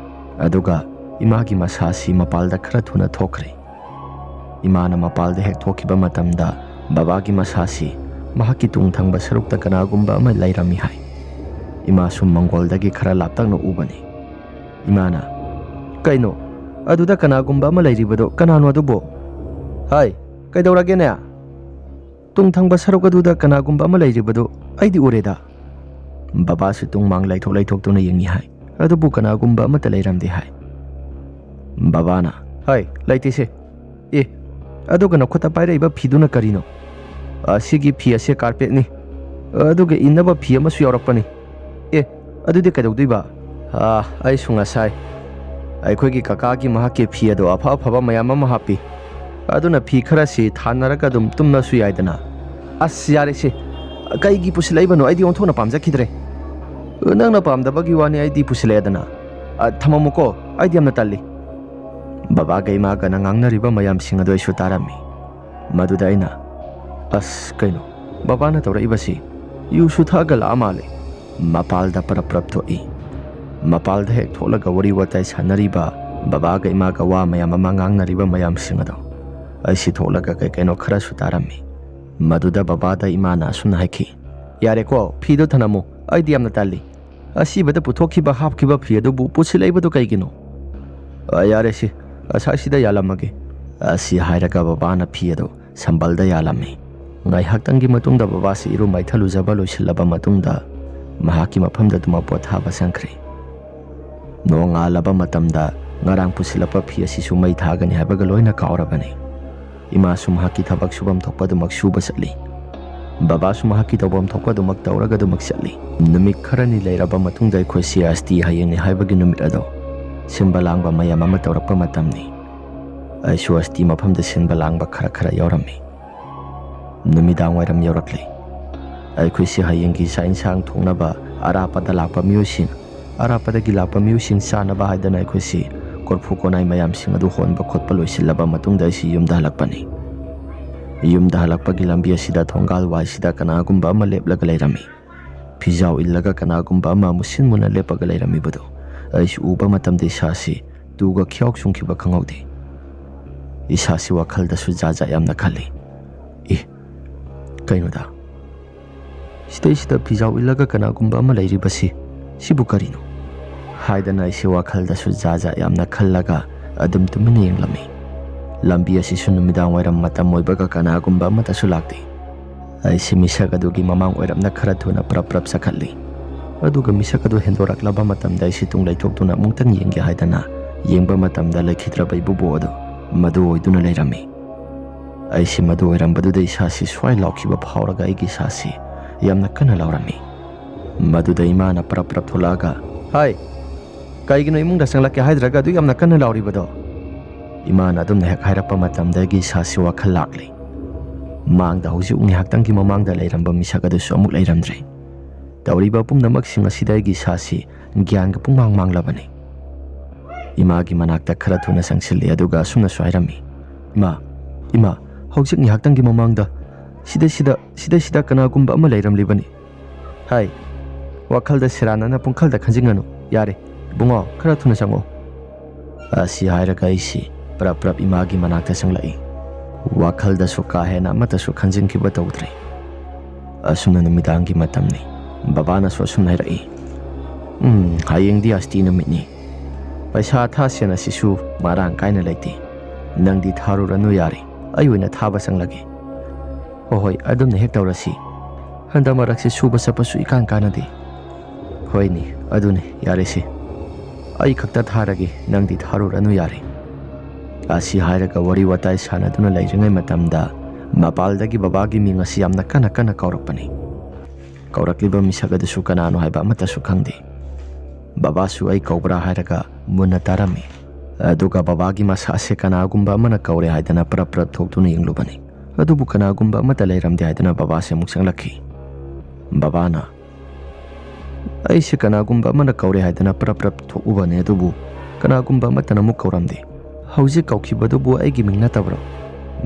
ꯑꯗꯨꯒ ꯏꯃꯥꯒꯤ ꯃꯁꯥꯁꯤ ꯃꯄꯥꯜꯗ ꯈꯔ ꯊꯨꯅ ꯊꯣꯛꯈ꯭ꯔꯦ꯫ ꯏꯃꯥꯅ ꯃꯄꯥꯜꯗ ꯍꯦꯛ ꯊꯣꯛꯈꯤꯕ ꯃꯇꯝꯗ ꯕꯕꯥꯒꯤ ꯃꯁꯥꯁꯤ ꯃꯍꯥꯛꯀꯤ ꯇꯨꯡ ꯊꯪꯕ ꯁꯔꯨꯛꯇ ꯀꯅꯥꯒꯨꯝꯕ ꯑꯃ ꯂꯩꯔꯝꯃꯤ ꯍꯥꯏ꯫ ꯏꯃꯥꯁꯨ ꯃꯪꯒꯣꯜꯗꯒꯤ ꯈꯔ ꯂꯥꯞꯇꯛꯅ ꯎꯕꯅꯤ꯫ ꯏꯃꯥꯅ, "ꯀꯩꯅꯣ? ꯑꯗꯨꯗ ꯀꯅꯥꯒꯨꯝꯕ ꯑꯃ ꯂꯩꯔꯤꯕꯗꯣ ꯀꯅꯥꯅꯣ ꯑꯗꯨꯕꯣ?" "ꯍꯥꯏ, ꯀꯩꯗꯧꯔꯒꯦꯅꯦ?" "ꯇꯨꯡ ꯊꯪꯕ ꯁꯔꯨꯛ ꯑꯗꯨꯗ ꯀꯅꯥꯒꯨꯝꯕ ꯑꯃ ꯂꯩꯔꯤꯕꯗꯨ ꯑꯩꯗꯤ ꯎꯔꯦꯗ꯫" ꯕꯕꯥꯁꯨ ꯇꯨꯡ ꯃꯥꯡ ꯂꯩꯊꯣꯛ ꯂꯩꯊꯣꯛꯇꯨꯅ ꯌꯦꯡꯉꯤ ꯍꯥꯏ꯫ ꯑꯗꯨꯕꯨ ꯀꯅꯥꯒꯨꯝꯕ ꯑꯃꯠꯇ ꯂꯩꯔꯝꯗꯦ ꯍꯥꯏ꯫ ꯕꯕꯥꯅ, "ꯍꯩ, ꯂꯩꯇꯦꯁꯦ꯫ ꯑꯦ, ꯑꯗꯨꯒ ꯅꯈꯨꯠꯇ ꯄꯥꯏꯔꯛꯏꯕ ꯐꯤꯗꯨꯅ ꯀꯔꯤꯅꯣ?" "ꯑꯁꯤꯒꯤ ꯐꯤ ꯑꯁꯦ ꯀꯥꯔꯄꯦꯠꯅꯤ꯫ ꯑꯗꯨꯒ ꯏꯟꯅꯕ ꯐꯤ ꯑꯃꯁꯨ ꯌꯥꯎꯔꯛꯄꯅꯤ꯫" "ꯑꯦ, ꯑꯗꯨꯗꯤ ꯀꯩꯗꯧꯗꯣꯏꯕ?" "ꯑꯥ, ꯑꯩꯁꯨ ꯉꯁꯥꯏ ꯑꯩꯈꯣꯏꯒꯤ ꯀꯀꯥꯒꯤ ꯃꯍꯥꯛꯀꯤ ꯐꯤ ꯑꯗꯣ ꯑꯐ ꯑꯐꯕ ꯃꯌꯥꯝ ꯑꯃ ꯍꯥꯞꯄꯤ꯫ ꯑꯗꯨꯅ ꯐꯤ ꯈꯔꯁꯤ ꯊꯥꯅꯔꯒ ꯑꯗꯨꯝ ꯇꯨꯝꯅꯁꯨ ꯌꯥꯏꯗꯅ꯫ ꯑꯁ, ꯌꯥꯔꯦꯁꯦ꯫ ꯀꯩꯒꯤ ꯄꯨꯁꯤꯜꯂꯛꯏꯕꯅꯣ? ꯑꯩꯗꯤ ꯑꯣꯟꯊꯣꯛꯅ ꯄꯥꯝꯖꯈꯤꯗ꯭ꯔꯦ꯫ ꯅꯪꯅ ꯄꯥꯝꯗꯕꯒꯤ ꯋꯥꯅꯤ, ꯑꯩꯗꯤ ꯄꯨꯁꯤꯜꯂꯛꯑꯦꯗꯅ꯫ ꯑ, ꯊꯝꯃꯝꯃꯨꯀꯣ, ꯑꯩꯗꯤ ꯌꯥꯝꯅ ꯇꯜꯂꯤ꯫ ꯕꯕꯥꯒ ꯏꯃꯥꯒꯅ ꯉꯥꯡꯅꯔꯤꯕ ꯃꯌꯥꯝꯁꯤꯡ ꯑꯗꯨ ꯑꯩꯁꯨ ꯇꯥꯔꯝꯃꯤ꯫ ꯃꯗꯨꯗ ꯑꯩꯅ, "ꯑꯁ, ꯀꯩꯅꯣ? ꯕꯕꯥꯅ ꯇꯧꯔꯛꯏꯕꯁꯤ ꯌꯨꯁꯨ ꯊꯛꯑꯒ ꯂꯥꯛꯑ ꯃꯥꯜꯂꯦ꯫" ꯃꯄꯥꯜꯗ ꯄꯔꯞ ꯄꯔꯞ ꯊꯣꯛꯏ꯫ ꯃꯄꯥꯜꯗ ꯍꯦꯛ ꯊꯣꯛꯂꯒ ꯋꯥꯔꯤ ꯋꯥꯇꯥꯏ ꯁꯥꯟꯅꯔꯤꯕ, ꯕꯕꯥꯒ ꯏꯃꯥꯒ ꯋꯥ ꯃꯌꯥꯝ ꯑꯃ ꯉꯥꯡꯅꯔꯤꯕ ꯃꯌꯥꯝꯁꯤꯡ ꯑꯗꯣ ꯑꯩꯁꯤ ꯊꯣꯛꯂꯒ ꯀꯩ ꯀꯩꯅꯣ ꯈꯔꯁꯨ ꯇꯥꯔꯝꯃꯤ꯫ ꯃꯗꯨꯗ ꯕꯕꯥꯗ ꯏꯃꯥꯅ ꯑꯁꯨꯝꯅ ꯍꯥꯏꯈꯤ, "ꯌꯥꯔꯦꯀꯣ, ꯐꯤꯗꯣ ꯊꯅꯝꯃꯨ, ꯑꯩꯗꯤ ꯌꯥꯝꯅ ꯇꯜꯂꯤ꯫ ꯑꯁꯤꯕꯗ ꯄꯨꯊꯣꯛꯈꯤꯕ ꯍꯥꯞꯈꯤꯕ ꯐꯤ ꯑꯗꯨꯕꯨ ꯄꯨꯁꯤꯜꯂꯛꯏꯕꯗꯣ ꯀꯩꯒꯤꯅꯣ?" "ꯑ, ꯌꯥꯔꯦ ꯁꯤ, ꯑꯁꯥꯏꯁꯤꯗ ꯌꯥꯜꯂꯝꯃꯒꯦ꯫" ꯑꯁꯤ ꯍꯥꯏꯔꯒ ꯕꯕꯥꯅ ꯐꯤ ꯑꯗꯨ ꯁꯝꯕꯜꯗ ꯌꯥꯜꯂꯝꯃꯤ꯫ ꯉꯥꯏꯍꯥꯛꯇꯪꯒꯤ ꯃꯇꯨꯡꯗ ꯕꯕꯥꯁꯤ ꯏꯔꯨ ꯃꯥꯏꯊ ꯂꯨꯖꯕ ꯂꯣꯏꯁꯤꯜꯂꯕ ꯃꯇꯨꯡꯗ ꯃꯍꯥꯛꯀꯤ ꯃꯐꯝꯗ ꯑꯗꯨꯃꯛ ꯄꯣꯊꯥꯕ ꯆꯪꯈ꯭ꯔꯦ꯫ ꯅꯣꯡꯉꯥꯜꯂꯕ ꯃꯇꯝꯗ ꯉꯔꯥꯡ ꯄꯨꯁꯤꯜꯂꯛꯄ ꯐꯤ ꯑꯁꯤꯁꯨ ꯃꯩ ꯊꯥꯒꯅꯤ ꯍꯥꯏꯕꯒ ꯂꯣꯏꯅ ꯀꯥꯎꯔꯕꯅꯤ꯫ ꯏꯃꯥꯁꯨ ꯃꯍꯥꯛꯀꯤ ꯊꯕꯛ ꯁꯨꯐꯝ ꯊꯣꯛꯄ ꯑꯗꯨꯃꯛ ꯁꯨꯕ ꯆꯠꯂꯤ꯫ ꯕꯕꯥꯁꯨ ꯃꯍꯥꯛꯀꯤ ꯇꯧꯐꯝ ꯊꯣꯛꯄ ꯑꯗꯨꯃꯛ ꯇꯧꯔꯒ ꯑꯗꯨꯃꯛ ꯆꯠꯂꯤ꯫ ꯅꯨꯃꯤꯠ ꯈꯔꯅꯤ ꯂꯩꯔꯕ ꯃꯇꯨꯡꯗ ꯑꯩꯈꯣꯏꯁꯤ ꯑꯁꯇꯤ ꯍꯌꯦꯡꯅꯤ ꯍꯥꯏꯕꯒꯤ ꯅꯨꯃꯤꯠ ꯑꯗꯣ ꯁꯤꯟꯕ ꯂꯥꯡꯕ ꯃꯌꯥꯝ ꯑꯃ ꯇꯧꯔꯛꯄ ꯃꯇꯝꯅꯤ꯫ ꯑꯩꯁꯨ ꯑꯁꯇꯤ ꯃꯐꯝꯗ ꯁꯤꯟꯕ ꯂꯥꯡꯕ ꯈꯔ ꯈꯔ ꯌꯥꯎꯔꯝꯃꯤ꯫ ꯅꯨꯃꯤꯗꯥꯡ ꯋꯥꯏꯔꯝ ꯌꯧꯔꯛꯂꯦ꯫ ꯑꯩꯈꯣꯏꯁꯤ ꯍꯌꯦꯡꯒꯤ ꯆꯥꯛ ꯏꯟꯁꯥꯡ ꯊꯣꯡꯅꯕ ꯑꯔꯥꯞꯄꯗ ꯂꯥꯛꯄ ꯃꯤꯑꯣꯏꯁꯤꯡ, ꯑꯔꯥꯞꯄꯗꯒꯤ ꯂꯥꯛꯄ ꯃꯤꯑꯣꯏꯁꯤꯡ ꯆꯥꯅꯕ ꯍꯥꯏꯗꯅ ꯑꯩꯈꯣꯏꯁꯤ ꯀꯣꯔꯐꯨ ꯀꯣꯅꯥꯏ ꯃꯌꯥꯝꯁꯤꯡ ꯑꯗꯨ ꯍꯣꯟꯕ ꯈꯣꯠꯄ ꯂꯣꯏꯁꯤꯜꯂꯕ ꯃꯇꯨꯡꯗ ꯑꯩꯁꯤ ꯌꯨꯝꯗ ꯍꯜꯂꯛꯄꯅꯤ꯫ ꯌꯨꯝꯗ ꯍꯜꯂꯛꯄꯒꯤ ꯂꯝꯕꯤ ꯑꯁꯤꯗ ꯊꯣꯡꯒꯥꯜ ꯋꯥꯏꯁꯤꯗ ꯀꯅꯥꯒꯨꯝꯕ ꯑꯃ ꯂꯦꯞꯂꯒ ꯂꯩꯔꯝꯃꯤ꯫ ꯐꯤꯖꯥꯎ ꯏꯜꯂꯒ ꯀꯅꯥꯒꯨꯝꯕ ꯑꯃ ꯃꯨꯁꯤꯟ ꯃꯨꯅ ꯂꯦꯞꯄꯒ ꯂꯩꯔꯝꯃꯤꯕꯗꯨ ꯑꯩꯁꯨ ꯎꯕ ꯃꯇꯝꯗ ꯏꯁꯥꯁꯤ ꯇꯨꯒ ꯈ꯭ꯌꯥꯎ ꯆꯨꯡꯈꯤꯕ ꯈꯪꯍꯧꯗꯦ꯫ ꯏꯁꯥꯁꯤ ꯋꯥꯈꯜꯗꯁꯨ ꯖꯥꯠ ꯖꯥꯠ ꯌꯥꯝꯅ ꯈꯜꯂꯤ꯫ "ꯑꯦ, ꯀꯩꯅꯣꯗ? ꯁꯤꯗꯩꯁꯤꯗ ꯐꯤꯖꯥꯎ ꯏꯜꯂꯒ ꯀꯅꯥꯒꯨꯝꯕ ꯑꯃ ꯂꯩꯔꯤꯕꯁꯤ, ꯁꯤꯕꯨ ꯀꯔꯤꯅꯣ?" ꯍꯥꯏꯗꯅ ꯑꯩꯁꯦ ꯋꯥꯈꯜꯗꯁꯨ ꯖꯥꯠ ꯖꯥꯠ ꯌꯥꯝꯅ ꯈꯜꯂꯒ ꯑꯗꯨꯝ ꯇꯨꯃꯤꯟꯅ ꯌꯦꯡꯂꯝꯃꯤ꯫ ꯂꯝꯕꯤ ꯑꯁꯤꯁꯨ ꯅꯨꯃꯤꯗꯥꯡ ꯋꯥꯏꯔꯝ ꯃꯇꯝ ꯑꯣꯏꯕꯒ ꯀꯅꯥꯒꯨꯝꯕ ꯑꯃꯠꯇꯁꯨ ꯂꯥꯛꯇꯦ꯫ ꯑꯩꯁꯦ ꯃꯤꯁꯛ ꯑꯗꯨꯒꯤ ꯃꯃꯥꯡ ꯑꯣꯏꯔꯞꯅ ꯈꯔ ꯊꯨꯅ ꯄ꯭ꯔꯞ ꯄ꯭ꯔꯞ ꯆꯈꯠꯂꯤ꯫ ꯑꯗꯨꯒ ꯃꯤꯁꯛ ꯑꯗꯨ ꯍꯦꯟꯗꯣꯔꯛꯂꯕ ꯃꯇꯝꯗ ꯑꯩꯁꯦ ꯇꯨꯡ ꯂꯩꯊꯣꯛꯇꯨꯅ ꯑꯃꯨꯛꯇꯪ ꯌꯦꯡꯒꯦ ꯍꯥꯏꯗꯅ ꯌꯦꯡꯕ ꯃꯇꯝꯗ ꯂꯩꯈꯤꯗ꯭ꯔꯕ ꯏꯕꯨꯕꯣꯛ ꯑꯗꯨ ꯃꯗꯨ ꯑꯣꯏꯗꯨꯅ ꯂꯩꯔꯝꯃꯤ꯫ ꯑꯩꯁꯤ ꯃꯗꯨ ꯑꯣꯏꯔꯝꯕꯗꯨꯗ ꯏꯁꯥꯁꯤ ꯁ꯭ꯋꯥꯏ ꯂꯥꯎꯈꯤꯕ ꯐꯥꯎꯔꯒ ꯑꯩꯒꯤ ꯏꯁꯥꯁꯤ ꯌꯥꯝꯅ ꯀꯟꯅ ꯂꯥꯎꯔꯝꯃꯤ꯫ ꯃꯗꯨꯗ ꯏꯃꯥꯅ ꯄ꯭ꯔꯞ ꯄ꯭ꯔꯞ ꯊꯣꯛꯂꯛꯑꯒ, "ꯍꯥꯏ, "ꯀꯩꯒꯤꯅꯣ ꯏꯃꯨꯡꯗ ꯆꯪꯂꯛꯀꯦ ꯍꯥꯏꯗ꯭ꯔꯒ ꯑꯗꯨ ꯌꯥꯝꯅ ꯀꯟꯅ ꯂꯥꯎꯔꯤꯕꯗꯣ?" ꯏꯃꯥꯅ ꯑꯗꯨꯝꯅ ꯍꯦꯛ ꯍꯥꯏꯔꯛꯄ ꯃꯇꯝꯗ ꯑꯩꯒꯤ ꯏꯁꯥꯁꯤ ꯋꯥꯈꯜ ꯂꯥꯛꯂꯤ꯫ ꯃꯥꯡꯗ ꯍꯧꯖꯤꯛ ꯉꯥꯏꯍꯥꯛꯇꯪꯒꯤ ꯃꯃꯥꯡꯗ ꯂꯩꯔꯝꯕ ꯃꯤꯁꯛ ꯑꯗꯨꯁꯨ ꯑꯃꯨꯛ ꯂꯩꯔꯝꯗ꯭ꯔꯦ꯫ ꯇꯧꯔꯤꯕ ꯄꯨꯝꯅꯃꯛꯁꯤꯡ ꯑꯁꯤꯗ ꯑꯩꯒꯤ ꯏꯁꯥꯁꯤ ꯒ꯭ꯌꯥꯟꯒ ꯄꯨꯡꯃꯥꯡ ꯃꯥꯡꯂꯕꯅꯤ꯫ ꯏꯃꯥꯒꯤ ꯃꯅꯥꯛꯇ ꯈꯔ ꯊꯨꯅ ꯆꯪꯁꯤꯜꯂꯤ, ꯑꯗꯨꯒ ꯑꯁꯨꯝꯅꯁꯨ ꯍꯥꯏꯔꯝꯃꯤ, "ꯏꯃꯥ, ꯏꯃꯥ, ꯍꯧꯖꯤꯛ ꯉꯥꯏꯍꯥꯛꯇꯪꯒꯤ ꯃꯃꯥꯡꯗ ꯁꯤꯗꯩꯁꯤꯗ, ꯁꯤꯗꯩꯁꯤꯗ ꯀꯅꯥꯒꯨꯝꯕ ꯑꯃ ꯂꯩꯔꯝꯂꯤꯕꯅꯤ꯫ ꯍꯥꯏ, ꯋꯥꯈꯜꯗ ꯁꯦꯔꯥꯟꯅꯅ ꯄꯨꯡꯈꯜꯗ ꯈꯟꯖꯤꯟꯒꯅꯨ꯫ ꯌꯥꯔꯦ, ꯏꯕꯨꯡꯉꯣ, ꯈꯔ ꯊꯨꯅ ꯆꯪꯉꯣ"꯫ ꯑꯁꯤ ꯍꯥꯏꯔꯒ ꯑꯩꯁꯤ ꯄ꯭ꯔꯞ ꯄ꯭ꯔꯞ ꯏꯃꯥꯒꯤ ꯃꯅꯥꯛꯇ ꯆꯪꯂꯛꯏ꯫ ꯋꯥꯈꯜꯗꯁꯨ ꯀꯥ ꯍꯦꯟꯅ ꯑꯃꯠꯇꯁꯨ ꯈꯟꯖꯤꯟꯈꯤꯕ ꯇꯧꯗ꯭ꯔꯦ꯫ ꯑꯁꯨꯝꯅ ꯅꯨꯃꯤꯗꯥꯡꯒꯤ ꯃꯇꯝꯅꯤ꯫ ꯕꯕꯥꯅꯁꯨ ꯑꯁꯨꯝꯅ ꯍꯥꯏꯔꯛꯏ, "ꯎꯝ, ꯍꯌꯦꯡꯗꯤ ꯑꯁꯇꯤ ꯅꯨꯃꯤꯠꯅꯤ꯫ ꯄꯩꯁꯥ ꯊꯥ ꯁꯦꯟ ꯑꯁꯤꯁꯨ ꯃꯔꯥꯡ ꯀꯥꯏꯅ ꯂꯩꯇꯦ꯫ ꯅꯪꯗꯤ ꯊꯥꯔꯨꯔꯅꯨ, ꯌꯥꯔꯦ, ꯑꯩ ꯑꯣꯏꯅ ꯊꯥꯕ ꯆꯪꯂꯒꯦ"꯫ "ꯍꯣꯏ ꯍꯣꯏ, ꯑꯗꯨꯝꯅ ꯍꯦꯛ ꯇꯧꯔꯁꯤ꯫ ꯍꯟꯗꯛ ꯃꯔꯛꯁꯤ ꯁꯨꯕ ꯆꯠꯄꯁꯨ ꯏꯀꯥꯟ ꯀꯥꯟꯅꯗꯦ"꯫ "ꯍꯣꯏꯅꯦ, ꯑꯗꯨꯅꯤ, ꯌꯥꯔꯦꯁꯦ꯫ ꯑꯩ ꯈꯛꯇ ꯊꯥꯔꯒꯦ, ꯅꯪꯗꯤ ꯊꯥꯔꯨꯔꯅꯨ, ꯌꯥꯔꯦ"꯫ ꯑꯁꯤ ꯍꯥꯏꯔꯒ ꯋꯥꯔꯤ ꯋꯥꯇꯥꯏ ꯁꯥꯟꯅꯗꯨꯅ ꯂꯩꯔꯤꯉꯩ ꯃꯇꯝꯗ ꯃꯄꯥꯜꯗꯒꯤ ꯕꯕꯥꯒꯤ ꯃꯤꯡ ꯑꯁꯤ ꯌꯥꯝꯅ ꯀꯟꯅ ꯀꯟꯅ ꯀꯧꯔꯛꯄꯅꯤ꯫ ꯀꯧꯔꯛꯂꯤꯕ ꯃꯤꯁꯛ ꯑꯗꯨꯁꯨ ꯀꯅꯥꯅꯣ ꯍꯥꯏꯕ ꯑꯃꯠꯇꯁꯨ ꯈꯪꯗꯦ꯫ ꯕꯕꯥꯁꯨ ꯑꯩ ꯀꯧꯕ꯭ꯔꯥ ꯍꯥꯏꯔꯒ ꯃꯨꯟꯅ ꯇꯥꯔꯝꯃꯤ꯫ ꯑꯗꯨꯒ ꯕꯕꯥꯒꯤ ꯃꯁꯥꯁꯦ ꯀꯅꯥꯒꯨꯝꯕ ꯑꯃꯅ ꯀꯧꯔꯦ ꯍꯥꯏꯗꯅ ꯄ꯭ꯔꯞ ꯄ꯭ꯔꯞ ꯊꯣꯛꯇꯨꯅ ꯌꯦꯡꯂꯨꯕꯅꯤ꯫ ꯑꯗꯨꯕꯨ ꯀꯅꯥꯒꯨꯝꯕ ꯑꯃꯠꯇ ꯂꯩꯔꯝꯗꯦ ꯍꯥꯏꯗꯨꯅ ꯕꯕꯥꯁꯦ ꯑꯃꯨꯛ ꯆꯪꯂꯛꯈꯤ꯫ ꯕꯕꯥꯅ, "ꯑꯩꯁꯦ ꯀꯅꯥꯒꯨꯝꯕ ꯑꯃꯅ ꯀꯧꯔꯦ ꯍꯥꯏꯗꯅ ꯄ꯭ꯔꯞ ꯄ꯭ꯔꯞ ꯊꯣꯛꯎꯕꯅꯦ, ꯑꯗꯨꯕꯨ ꯀꯅꯥꯒꯨꯝꯕ ꯑꯃꯠꯇꯅ ꯑꯃꯨꯛ ꯀꯧꯔꯝꯗꯦ꯫ ꯍꯧꯖꯤꯛ ꯀꯧꯈꯤꯕꯗꯨꯕꯨ ꯑꯩꯒꯤ ꯃꯤꯡ ꯅꯠꯇꯕ꯭ꯔꯣ?"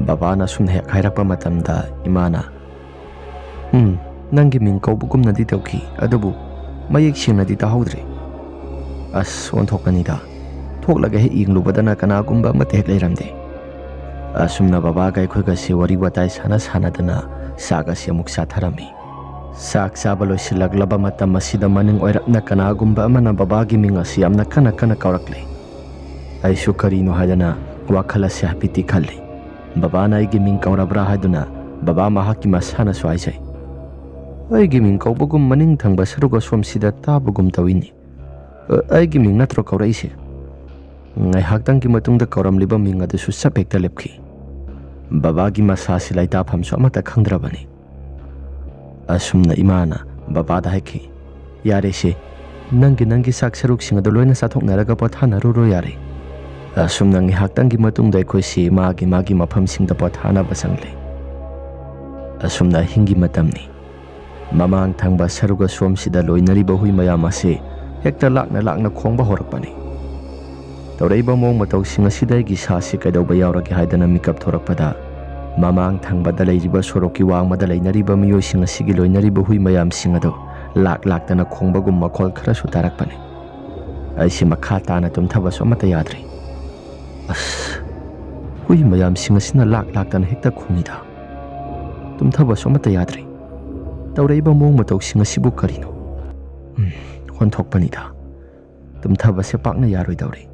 ꯕꯕꯥꯅ ꯁꯨꯝꯅ ꯍꯦꯛ ꯍꯥꯏꯔꯛꯄ ꯃꯇꯝꯗ ꯏꯃꯥꯅ, "ꯎꯝ, ꯅꯪꯒꯤ ꯃꯤꯡ ꯀꯧꯕꯒꯨꯝꯅꯗꯤ ꯇꯧꯈꯤ, ꯑꯗꯨꯕꯨ ꯃꯌꯦꯛ ꯁꯦꯡꯅꯗꯤ ꯇꯥꯍꯧꯗ꯭ꯔꯦ"꯫ ꯑꯁ, ꯑꯣꯟꯊꯣꯛꯄꯅꯤꯗ꯫ ꯊꯣꯛꯂꯒ ꯍꯦꯛ ꯌꯦꯡꯂꯨꯕꯗꯅ ꯀꯅꯥꯒꯨꯝꯕ ꯑꯃꯠꯇ ꯍꯦꯛ ꯂꯩꯔꯝꯗꯦ꯫ ꯑꯁꯨꯝꯅ ꯕꯕꯥꯒ ꯑꯩꯈꯣꯏꯒꯁꯦ ꯋꯥꯔꯤ ꯋꯥꯇꯥꯏ ꯁꯥꯟꯅ ꯁꯥꯟꯅꯗꯅ ꯆꯥꯛ ꯑꯁꯤ ꯑꯃꯨꯛ ꯆꯥꯊꯔꯝꯃꯤ꯫ ꯆꯥꯛ ꯆꯥꯕ ꯂꯣꯏꯁꯤꯜꯂꯛꯂꯕ ꯃꯇꯝ ꯑꯁꯤꯗ ꯃꯅꯤꯡ ꯑꯣꯏꯔꯞꯅ ꯀꯅꯥꯒꯨꯝꯕ ꯑꯃꯅ ꯕꯕꯥꯒꯤ ꯃꯤꯡ ꯑꯁꯤ ꯌꯥꯝꯅ ꯀꯟꯅ ꯀꯟꯅ ꯀꯧꯔꯛꯂꯦ꯫ ꯑꯩꯁꯨ ꯀꯔꯤꯅꯣ ꯍꯥꯏꯗꯅ ꯋꯥꯈꯜ ꯑꯁꯤ ꯍꯥꯏꯐꯦꯠꯇꯤ ꯈꯜꯂꯤ꯫ ꯕꯕꯥꯅ ꯑꯩꯒꯤ ꯃꯤꯡ ꯀꯧꯔꯕ꯭ꯔꯥ ꯍꯥꯏꯗꯨꯅ ꯕꯕꯥ ꯃꯍꯥꯛꯀꯤ ꯃꯁꯥꯅꯁꯨ ꯍꯥꯏꯖꯩ꯫ "ꯑꯩꯒꯤ ꯃꯤꯡ ꯀꯧꯕꯒꯨꯝ ꯃꯅꯤꯡ ꯊꯪꯕ ꯁꯔꯨꯛ ꯑꯁꯣꯝꯁꯤꯗ ꯇꯥꯕꯒꯨꯝ ꯇꯧꯏꯅꯦ꯫ ꯑ, ꯑꯩꯒꯤ ꯃꯤꯡ ꯅꯠꯇ꯭ꯔꯣ ꯀꯧꯔꯛꯏꯁꯦ?" ꯉꯥꯏꯍꯥꯛꯇꯪꯒꯤ ꯃꯇꯨꯡꯗ ꯀꯧꯔꯝꯂꯤꯕ ꯃꯤꯡ ꯑꯗꯨꯁꯨ ꯆꯞ ꯍꯦꯛꯇ ꯂꯦꯞꯈꯤ꯫ ꯕꯕꯥꯒꯤ ꯃꯁꯥꯁꯤ ꯂꯩꯇꯥꯐꯝꯁꯨ ꯑꯃꯠꯇ ꯈꯪꯗ꯭ꯔꯕꯅꯤ꯫ ꯑꯁꯨꯝꯅ ꯏꯃꯥꯅ ꯕꯕꯥꯗ ꯍꯥꯏꯈꯤ, "ꯌꯥꯔꯦꯁꯦ, ꯅꯪꯒꯤ ꯅꯪꯒꯤ ꯆꯥꯛ ꯁꯔꯨꯛꯁꯤꯡ ꯑꯗꯨ ꯂꯣꯏꯅ ꯆꯥꯊꯣꯛꯅꯔꯒ ꯄꯣꯊꯥꯅꯔꯨꯔꯣ ꯌꯥꯔꯦ꯫ ꯑꯁꯨꯝꯅ ꯉꯥꯏꯍꯥꯛꯇꯪꯒꯤ ꯃꯇꯨꯡꯗ ꯑꯩꯈꯣꯏꯁꯤ ꯃꯥꯒꯤ ꯃꯥꯒꯤ ꯃꯐꯝꯁꯤꯡꯗ ꯄꯣꯊꯥꯅꯕ ꯆꯪꯂꯦ꯫ ꯑꯁꯨꯝꯅ ꯑꯍꯤꯡꯒꯤ ꯃꯇꯝꯅꯤ꯫ ꯃꯃꯥꯡ ꯊꯪꯕ ꯁꯔꯨꯛ ꯑꯁꯣꯝꯁꯤꯗ ꯂꯣꯏꯅꯔꯤꯕ ꯍꯨꯏ ꯃꯌꯥꯝ ꯑꯁꯤ ꯍꯦꯛꯇ ꯂꯥꯛꯅ ꯂꯥꯛꯅ ꯈꯣꯡꯕ ꯍꯧꯔꯛꯄꯅꯤ꯫ ꯇꯧꯔꯛꯏꯕ ꯃꯑꯣꯡ ꯃꯇꯧꯁꯤꯡ ꯑꯁꯤꯗ ꯑꯩꯒꯤ ꯏꯁꯥꯁꯤ ꯀꯩꯗꯧꯕ ꯌꯥꯎꯔꯒꯦ ꯍꯥꯏꯗꯅ ꯃꯤꯀꯞ ꯊꯣꯔꯛꯄꯗ, ꯃꯃꯥꯡ ꯊꯪꯕꯗ ꯂꯩꯔꯤꯕ ꯁꯣꯔꯣꯛꯀꯤ ꯋꯥꯡꯃꯗ ꯂꯩꯅꯔꯤꯕ ꯃꯤꯑꯣꯏꯁꯤꯡ ꯑꯁꯤꯒꯤ ꯂꯣꯏꯅꯔꯤꯕ ꯍꯨꯏ ꯃꯌꯥꯝꯁꯤꯡ ꯑꯗꯨ ꯂꯥꯛ ꯂꯥꯛꯇꯅ ꯈꯣꯡꯕꯒꯨꯝ ꯃꯈꯣꯜ ꯈꯔꯁꯨ ꯇꯥꯔꯛꯄꯅꯤ꯫ ꯑꯩꯁꯤ ꯃꯈꯥ ꯇꯥꯅ ꯇꯨꯝꯊꯕꯁꯨ ꯑꯃꯠꯇ ꯌꯥꯗ꯭ꯔꯤ꯫ ꯑꯁ, ꯍꯨꯏ ꯃꯌꯥꯝꯁꯤꯡ ꯑꯁꯤꯅ ꯂꯥꯛ ꯂꯥꯛꯇꯅ ꯍꯦꯛꯇ ꯈꯣꯡꯏꯗ꯫ ꯇꯨꯝꯊꯕꯁꯨ ꯑꯃꯠꯇ ꯌꯥꯗ꯭ꯔꯤ꯫ ꯇꯧꯔꯛꯏꯕ ꯃꯑꯣꯡ ꯃꯇꯧꯁꯤꯡ ꯑꯁꯤꯕꯨ ꯀꯔꯤꯅꯣ? ꯎꯝ, ꯑꯣꯟꯊꯣꯛꯄꯅꯤꯗ꯫ ꯇꯨꯝꯊꯕꯁꯦ ꯄꯥꯛꯅ ꯌꯥꯔꯣꯏꯗꯧꯔꯤ꯫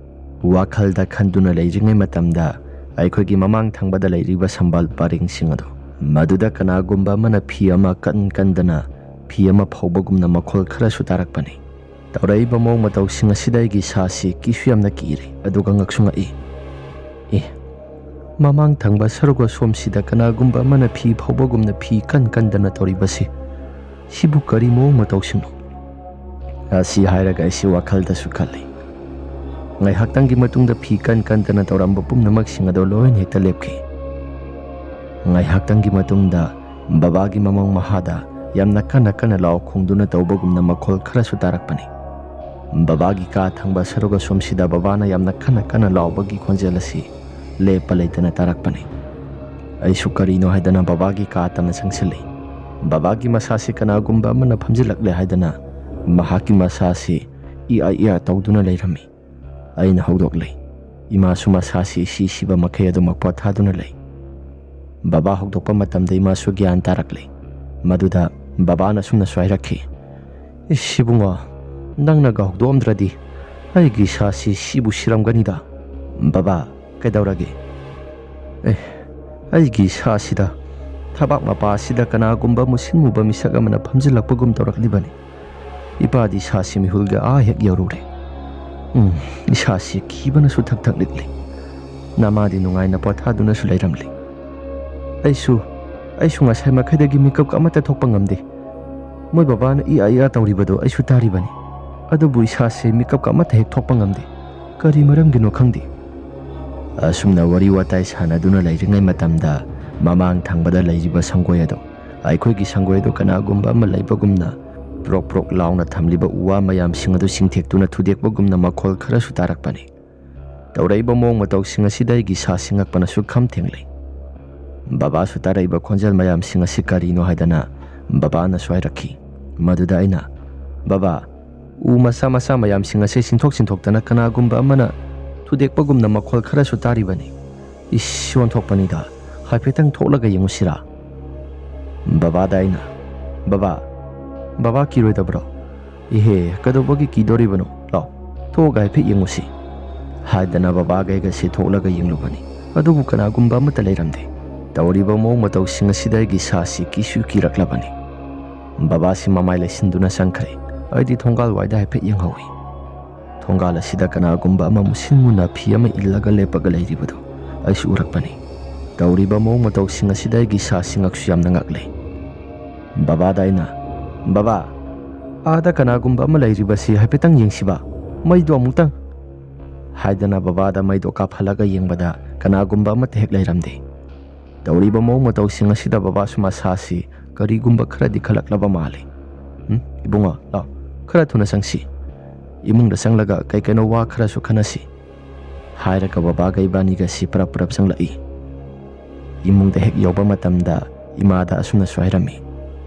ꯋꯥꯈꯜꯗ ꯈꯟꯗꯨꯅ ꯂꯩꯔꯤꯉꯩ ꯃꯇꯝꯗ, ꯑꯩꯈꯣꯏꯒꯤ ꯃꯃꯥꯡ ꯊꯪꯕꯗ ꯂꯩꯔꯤꯕ ꯁꯝꯕꯜ ꯄꯔꯤꯡꯁꯤꯡ ꯑꯗꯨ, ꯃꯗꯨꯗ ꯀꯅꯥꯒꯨꯝꯕ ꯑꯃꯅ ꯐꯤ ꯑꯃ ꯀꯟ ꯀꯟꯗꯅ, ꯐꯤ ꯑꯃ ꯐꯧꯕꯒꯨꯝꯅ ꯃꯈꯣꯜ ꯈꯔꯁꯨ ꯇꯥꯔꯛꯄꯅꯤ꯫ ꯇꯧꯔꯛꯏꯕ ꯃꯑꯣꯡ ꯃꯇꯧꯁꯤꯡ ꯑꯁꯤꯗ ꯑꯩꯒꯤ ꯏꯁꯥꯁꯤ ꯀꯤꯁꯨ ꯌꯥꯝꯅ ꯀꯤꯔꯦ, ꯑꯗꯨꯒ ꯉꯛꯁꯨ ꯉꯛꯏ꯫ ꯑꯦ, ꯃꯃꯥꯡ ꯊꯪꯕ ꯁꯔꯨꯛ ꯑꯁꯣꯝꯁꯤꯗ ꯀꯅꯥꯒꯨꯝꯕ ꯑꯃꯅ ꯐꯤ ꯐꯧꯕꯒꯨꯝꯅ ꯐꯤ ꯀꯟ ꯀꯟꯗꯅ ꯇꯧꯔꯤꯕꯁꯤ, ꯁꯤꯕꯨ ꯀꯔꯤ ꯃꯑꯣꯡ ꯃꯇꯧꯁꯤꯡꯅꯣ? ꯑꯁꯤ ꯍꯥꯏꯔꯒ ꯑꯩꯁꯤ ꯋꯥꯈꯜꯗꯁꯨ ꯈꯜꯂꯤ꯫ ꯉꯥꯏꯍꯥꯛꯇꯪꯒꯤ ꯃꯇꯨꯡꯗ ꯐꯤ ꯀꯟ ꯀꯟꯗꯅ ꯇꯧꯔꯝꯕ ꯄꯨꯝꯅꯃꯛꯁꯤꯡ ꯑꯗꯨ ꯂꯣꯏꯅ ꯍꯦꯛꯇ ꯂꯦꯞꯈꯤ꯫ ꯉꯥꯏꯍꯥꯛꯇꯪꯒꯤ ꯃꯇꯨꯡꯗ ꯕꯕꯥꯒꯤ ꯃꯃꯪ ꯃꯍꯥꯗ ꯌꯥꯝꯅ ꯀꯟꯅ ꯀꯟꯅ ꯂꯥꯎ ꯈꯣꯡꯗꯨꯅ ꯇꯧꯕꯒꯨꯝꯅ ꯃꯈꯣꯜ ꯈꯔꯁꯨ ꯇꯥꯔꯛꯄꯅꯤ꯫ ꯕꯕꯥꯒꯤ ꯀꯥ ꯊꯪꯕ ꯁꯔꯨꯛ ꯑꯁꯣꯝꯁꯤꯗ ꯕꯕꯥꯅ ꯌꯥꯝꯅ ꯀꯟꯅ ꯀꯟꯅ ꯂꯥꯎꯕꯒꯤ ꯈꯣꯟꯖꯦꯜ ꯑꯁꯤ ꯂꯦꯞꯄ ꯂꯩꯇꯅ ꯇꯥꯔꯛꯄꯅꯤ꯫ ꯑꯩꯁꯨ ꯀꯔꯤꯅꯣ ꯍꯥꯏꯗꯅ ꯕꯕꯥꯒꯤ ꯀꯥ ꯇꯝꯅ ꯆꯪꯁꯤꯜꯂꯤ꯫ ꯕꯕꯥꯒꯤ ꯃꯁꯥꯁꯤ ꯀꯅꯥꯒꯨꯝꯕ ꯑꯃꯅ ꯐꯝꯖꯤꯜꯂꯛꯂꯦ ꯍꯥꯏꯗꯅ ꯃꯍꯥꯛꯀꯤ ꯃꯁꯥꯁꯤ ꯏꯌꯥ ꯏꯌꯥ ꯇꯧꯗꯨꯅ ꯂꯩꯔꯝꯃꯤ꯫ ꯑꯩꯅ ꯍꯧꯗꯣꯛꯂꯦ꯫ ꯏꯃꯥꯁꯨ ꯃꯁꯥꯁꯤ ꯁꯤ ꯁꯤꯕ ꯃꯈꯩ ꯑꯗꯨꯃꯛ ꯄꯣꯊꯥꯗꯨꯅ ꯂꯩ꯫ ꯕꯕꯥ ꯍꯧꯗꯣꯛꯄ ꯃꯇꯝꯗ ꯏꯃꯥꯁꯨ ꯒ꯭ꯌꯥꯟ ꯇꯥꯔꯛꯂꯦ꯫ ꯃꯗꯨꯗ ꯕꯕꯥꯅ ꯑꯁꯨꯝꯅꯁꯨ ꯍꯥꯏꯔꯛꯈꯤ, "ꯏꯁ, ꯏꯕꯨꯡꯉꯣ, ꯅꯪꯅꯒ ꯍꯧꯗꯣꯛꯑꯝꯗ꯭ꯔꯗꯤ ꯑꯩꯒꯤ ꯏꯁꯥꯁꯤ ꯁꯤꯕꯨ ꯁꯤꯔꯝꯒꯅꯤꯗ꯫" "ꯕꯕꯥ, ꯀꯩꯗꯧꯔꯒꯦ?" "ꯑꯦ, ꯑꯩꯒꯤ ꯏꯁꯥꯁꯤꯗ ꯊꯕꯥꯛ ꯃꯄꯥꯁꯤꯗ ꯀꯅꯥꯒꯨꯝꯕ ꯃꯨꯁꯤꯟ ꯃꯨꯕ ꯃꯤꯁꯛ ꯑꯃꯅ ꯐꯝꯖꯤꯜꯂꯛꯄꯒꯨꯝ ꯇꯧꯔꯛꯂꯤꯕꯅꯤ꯫ ꯏꯄꯥꯗꯤ ꯏꯁꯥꯁꯤ ꯃꯤꯍꯨꯜꯒ ꯑꯥ ꯍꯦꯛ ꯌꯧꯔꯨꯔꯦ꯫ ꯎꯝ, ꯏꯁꯥꯁꯤ ꯀꯤꯕꯅꯁꯨ ꯊꯛ ꯊꯛ ꯅꯤꯛꯂꯤ꯫ ꯅꯃꯥꯗꯤ ꯅꯨꯡꯉꯥꯏꯅ ꯄꯣꯊꯥꯗꯨꯅꯁꯨ ꯂꯩꯔꯝꯂꯤ꯫ ꯑꯩꯁꯨ, ꯑꯩꯁꯨ ꯉꯁꯥꯏ ꯃꯈꯩꯗꯒꯤ ꯃꯤꯀꯞ ꯑꯃꯠꯇ ꯊꯣꯛꯄ ꯉꯝꯗꯦ꯫ ꯃꯣꯏ ꯕꯕꯥꯅ ꯏ ꯑꯥ ꯏ ꯑꯥ ꯇꯧꯔꯤꯕꯗꯨ ꯑꯩꯁꯨ ꯇꯥꯔꯤꯕꯅꯤ꯫ ꯑꯗꯨꯕꯨ ꯏꯁꯥꯁꯦ ꯃꯤꯀꯞꯀ ꯑꯃꯠꯇ ꯍꯦꯛ ꯊꯣꯛꯄ ꯉꯝꯗꯦ꯫ ꯀꯔꯤ ꯃꯔꯝꯒꯤꯅꯣ ꯈꯪꯗꯦ꯫ ꯑꯁꯨꯝꯅ ꯋꯥꯔꯤ ꯋꯥꯇꯥꯏ ꯁꯥꯟꯅꯗꯨꯅ ꯂꯩꯔꯤꯉꯩ ꯃꯇꯝꯗ, ꯃꯃꯥꯡ ꯊꯪꯕꯗ ꯂꯩꯔꯤꯕ ꯁꯪꯒꯣꯏ ꯑꯗꯣ, ꯑꯩꯈꯣꯏꯒꯤ ꯁꯪꯒꯣꯏ ꯑꯗꯣ ꯀꯅꯥꯒꯨꯝꯕ ꯑꯃ ꯂꯩꯕꯒꯨꯝꯅ, ꯄ꯭ꯔꯣꯛ ꯄ꯭ꯔꯣꯛ ꯂꯥꯎꯅ ꯊꯝꯂꯤꯕ ꯎ ꯋꯥ ꯃꯌꯥꯝꯁꯤꯡ ꯑꯗꯨ ꯆꯤꯡꯊꯦꯛꯇꯨꯅ ꯊꯨꯗꯦꯛꯄꯒꯨꯝꯅ ꯃꯈꯣꯜ ꯈꯔꯁꯨ ꯇꯥꯔꯛꯄꯅꯤ꯫ ꯇꯧꯔꯛꯏꯕ ꯃꯑꯣꯡ ꯃꯇꯧꯁꯤꯡ ꯑꯁꯤꯗ ꯑꯩꯒꯤ ꯁꯥꯁꯤ ꯉꯛꯄꯅ ꯁꯨꯛꯈꯝ ꯊꯦꯡꯂꯦ꯫ ꯕꯕꯥꯁꯨ ꯇꯥꯔꯛꯏꯕ ꯈꯣꯟꯖꯦꯜ ꯃꯌꯥꯝꯁꯤꯡ ꯑꯁꯤ ꯀꯔꯤꯅꯣ ꯍꯥꯏꯗꯅ ꯕꯕꯥꯅꯁꯨ ꯍꯥꯏꯔꯛꯈꯤ꯫ ꯃꯗꯨꯗ ꯑꯩꯅ, "ꯕꯕꯥ, ꯎ ꯃꯆꯥ ꯃꯆꯥ ꯃꯌꯥꯝꯁꯤꯡ ꯑꯁꯤ ꯁꯤꯟꯊꯣꯛ ꯁꯤꯟꯊꯣꯛꯇꯅ ꯀꯅꯥꯒꯨꯝꯕ ꯑꯃꯅ ꯊꯨꯗꯦꯛꯄꯒꯨꯝꯅ ꯃꯈꯣꯜ ꯈꯔꯁꯨ ꯇꯥꯔꯤꯕꯅꯤ꯫ ꯏꯁ, ꯑꯣꯟꯊꯣꯛꯄꯅꯤꯗ꯫ ꯍꯥꯏꯐꯦꯠꯇꯪ ꯊꯣꯛꯂꯒ ꯌꯦꯡꯉꯨꯁꯤꯔꯥ?" ꯕꯕꯥꯗ ꯑꯩꯅ, "ꯕꯕꯥ, ꯕꯕꯥ ꯀꯤꯔꯣꯏꯗꯕ꯭ꯔꯣ?" "ꯏꯍꯦ, ꯀꯩꯗꯧꯕꯒꯤ ꯀꯤꯗꯣꯔꯤꯕꯅꯣ? ꯂꯥꯎ, ꯊꯣꯛꯑꯒ ꯍꯥꯏꯐꯦꯠ ꯌꯦꯡꯉꯨꯁꯤ," ꯍꯥꯏꯗꯅ ꯕꯕꯥꯒ ꯑꯩꯒꯁꯤ ꯊꯣꯛꯂꯒ ꯌꯦꯡꯂꯨꯕꯅꯤ꯫ ꯑꯗꯨꯕꯨ ꯀꯅꯥꯒꯨꯝꯕ ꯑꯃꯠꯇ ꯂꯩꯔꯝꯗꯦ꯫ ꯇꯧꯔꯤꯕ ꯃꯑꯣꯡ ꯃꯇꯧꯁꯤꯡ ꯑꯁꯤꯗ ꯑꯩꯒꯤ ꯁꯥꯁꯤ ꯀꯤꯁꯨ ꯀꯤꯔꯛꯂꯕꯅꯤ꯫ ꯕꯕꯥꯁꯤ ꯃꯃꯥꯏ ꯂꯩꯁꯤꯟꯗꯨꯅ ꯆꯪꯈ꯭ꯔꯦ꯫ ꯑꯩꯗꯤ ꯊꯣꯡꯒꯥꯜ ꯋꯥꯏꯗ ꯍꯥꯏꯐꯦꯠ ꯌꯦꯡꯍꯧꯏ꯫ ꯊꯣꯡꯒꯥꯜ ꯑꯁꯤꯗ ꯀꯅꯥꯒꯨꯝꯕ ꯑꯃ ꯃꯨꯁꯤꯟ ꯃꯨꯅ ꯐꯤ ꯑꯃ ꯏꯜꯂꯒ ꯂꯦꯞꯄꯒ ꯂꯩꯔꯤꯕꯗꯨ ꯑꯩꯁꯨ ꯎꯔꯛꯄꯅꯤ꯫ ꯇꯧꯔꯤꯕ ꯃꯑꯣꯡ ꯃꯇꯧꯁꯤꯡ ꯑꯁꯤꯗ ꯑꯩꯒꯤ ꯁꯥꯁꯤ ꯉꯛꯁꯨ ꯌꯥꯝꯅ ꯉꯛꯂꯦ꯫ ꯕꯕꯥꯗ ꯑꯩꯅ, "ꯕꯕꯥ, ꯑꯥꯗ ꯀꯅꯥꯒꯨꯝꯕ ꯑꯃ ꯂꯩꯔꯤꯕꯁꯤ ꯍꯥꯏꯐꯦꯠꯇꯪ ꯌꯦꯡꯁꯤꯕ, ꯃꯩꯗꯣ ꯑꯃꯨꯛꯇꯪ," ꯍꯥꯏꯗꯅ ꯕꯕꯥꯗ ꯃꯩꯗꯣ ꯀꯥꯞꯍꯜꯂꯒ ꯌꯦꯡꯕꯗ ꯀꯅꯥꯒꯨꯝꯕ ꯑꯃꯠꯇ ꯍꯦꯛ ꯂꯩꯔꯝꯗꯦ꯫ ꯇꯧꯔꯤꯕ ꯃꯑꯣꯡ ꯃꯇꯧꯁꯤꯡ ꯑꯁꯤꯗ ꯕꯕꯥꯁꯨ ꯃꯁꯥꯁꯤ ꯀꯔꯤꯒꯨꯝꯕ ꯈꯔꯗꯤ ꯈꯜꯂꯛꯂꯕ ꯃꯥꯜꯂꯤ꯫ "ꯎꯝ, ꯏꯕꯨꯡꯉꯣ, ꯂꯥꯎ, ꯈꯔ ꯊꯨꯅ ꯆꯪꯁꯤ꯫ ꯏꯃꯨꯡꯗ ꯆꯪꯂꯒ ꯀꯩ ꯀꯩꯅꯣ ꯋꯥ ꯈꯔꯁꯨ ꯈꯟꯅꯁꯤ," ꯍꯥꯏꯔꯒ ꯕꯕꯥꯒ ꯏꯕꯥꯅꯤꯒꯁꯤ ꯄꯔꯞ ꯄꯔꯞ ꯆꯪꯂꯛꯏ꯫ ꯏꯃꯨꯡꯗ ꯍꯦꯛ ꯌꯧꯕ ꯃꯇꯝꯗ ꯏꯃꯥꯗ ꯑꯁꯨꯝꯅꯁꯨ ꯍꯥꯏꯔꯝꯃꯤ꯫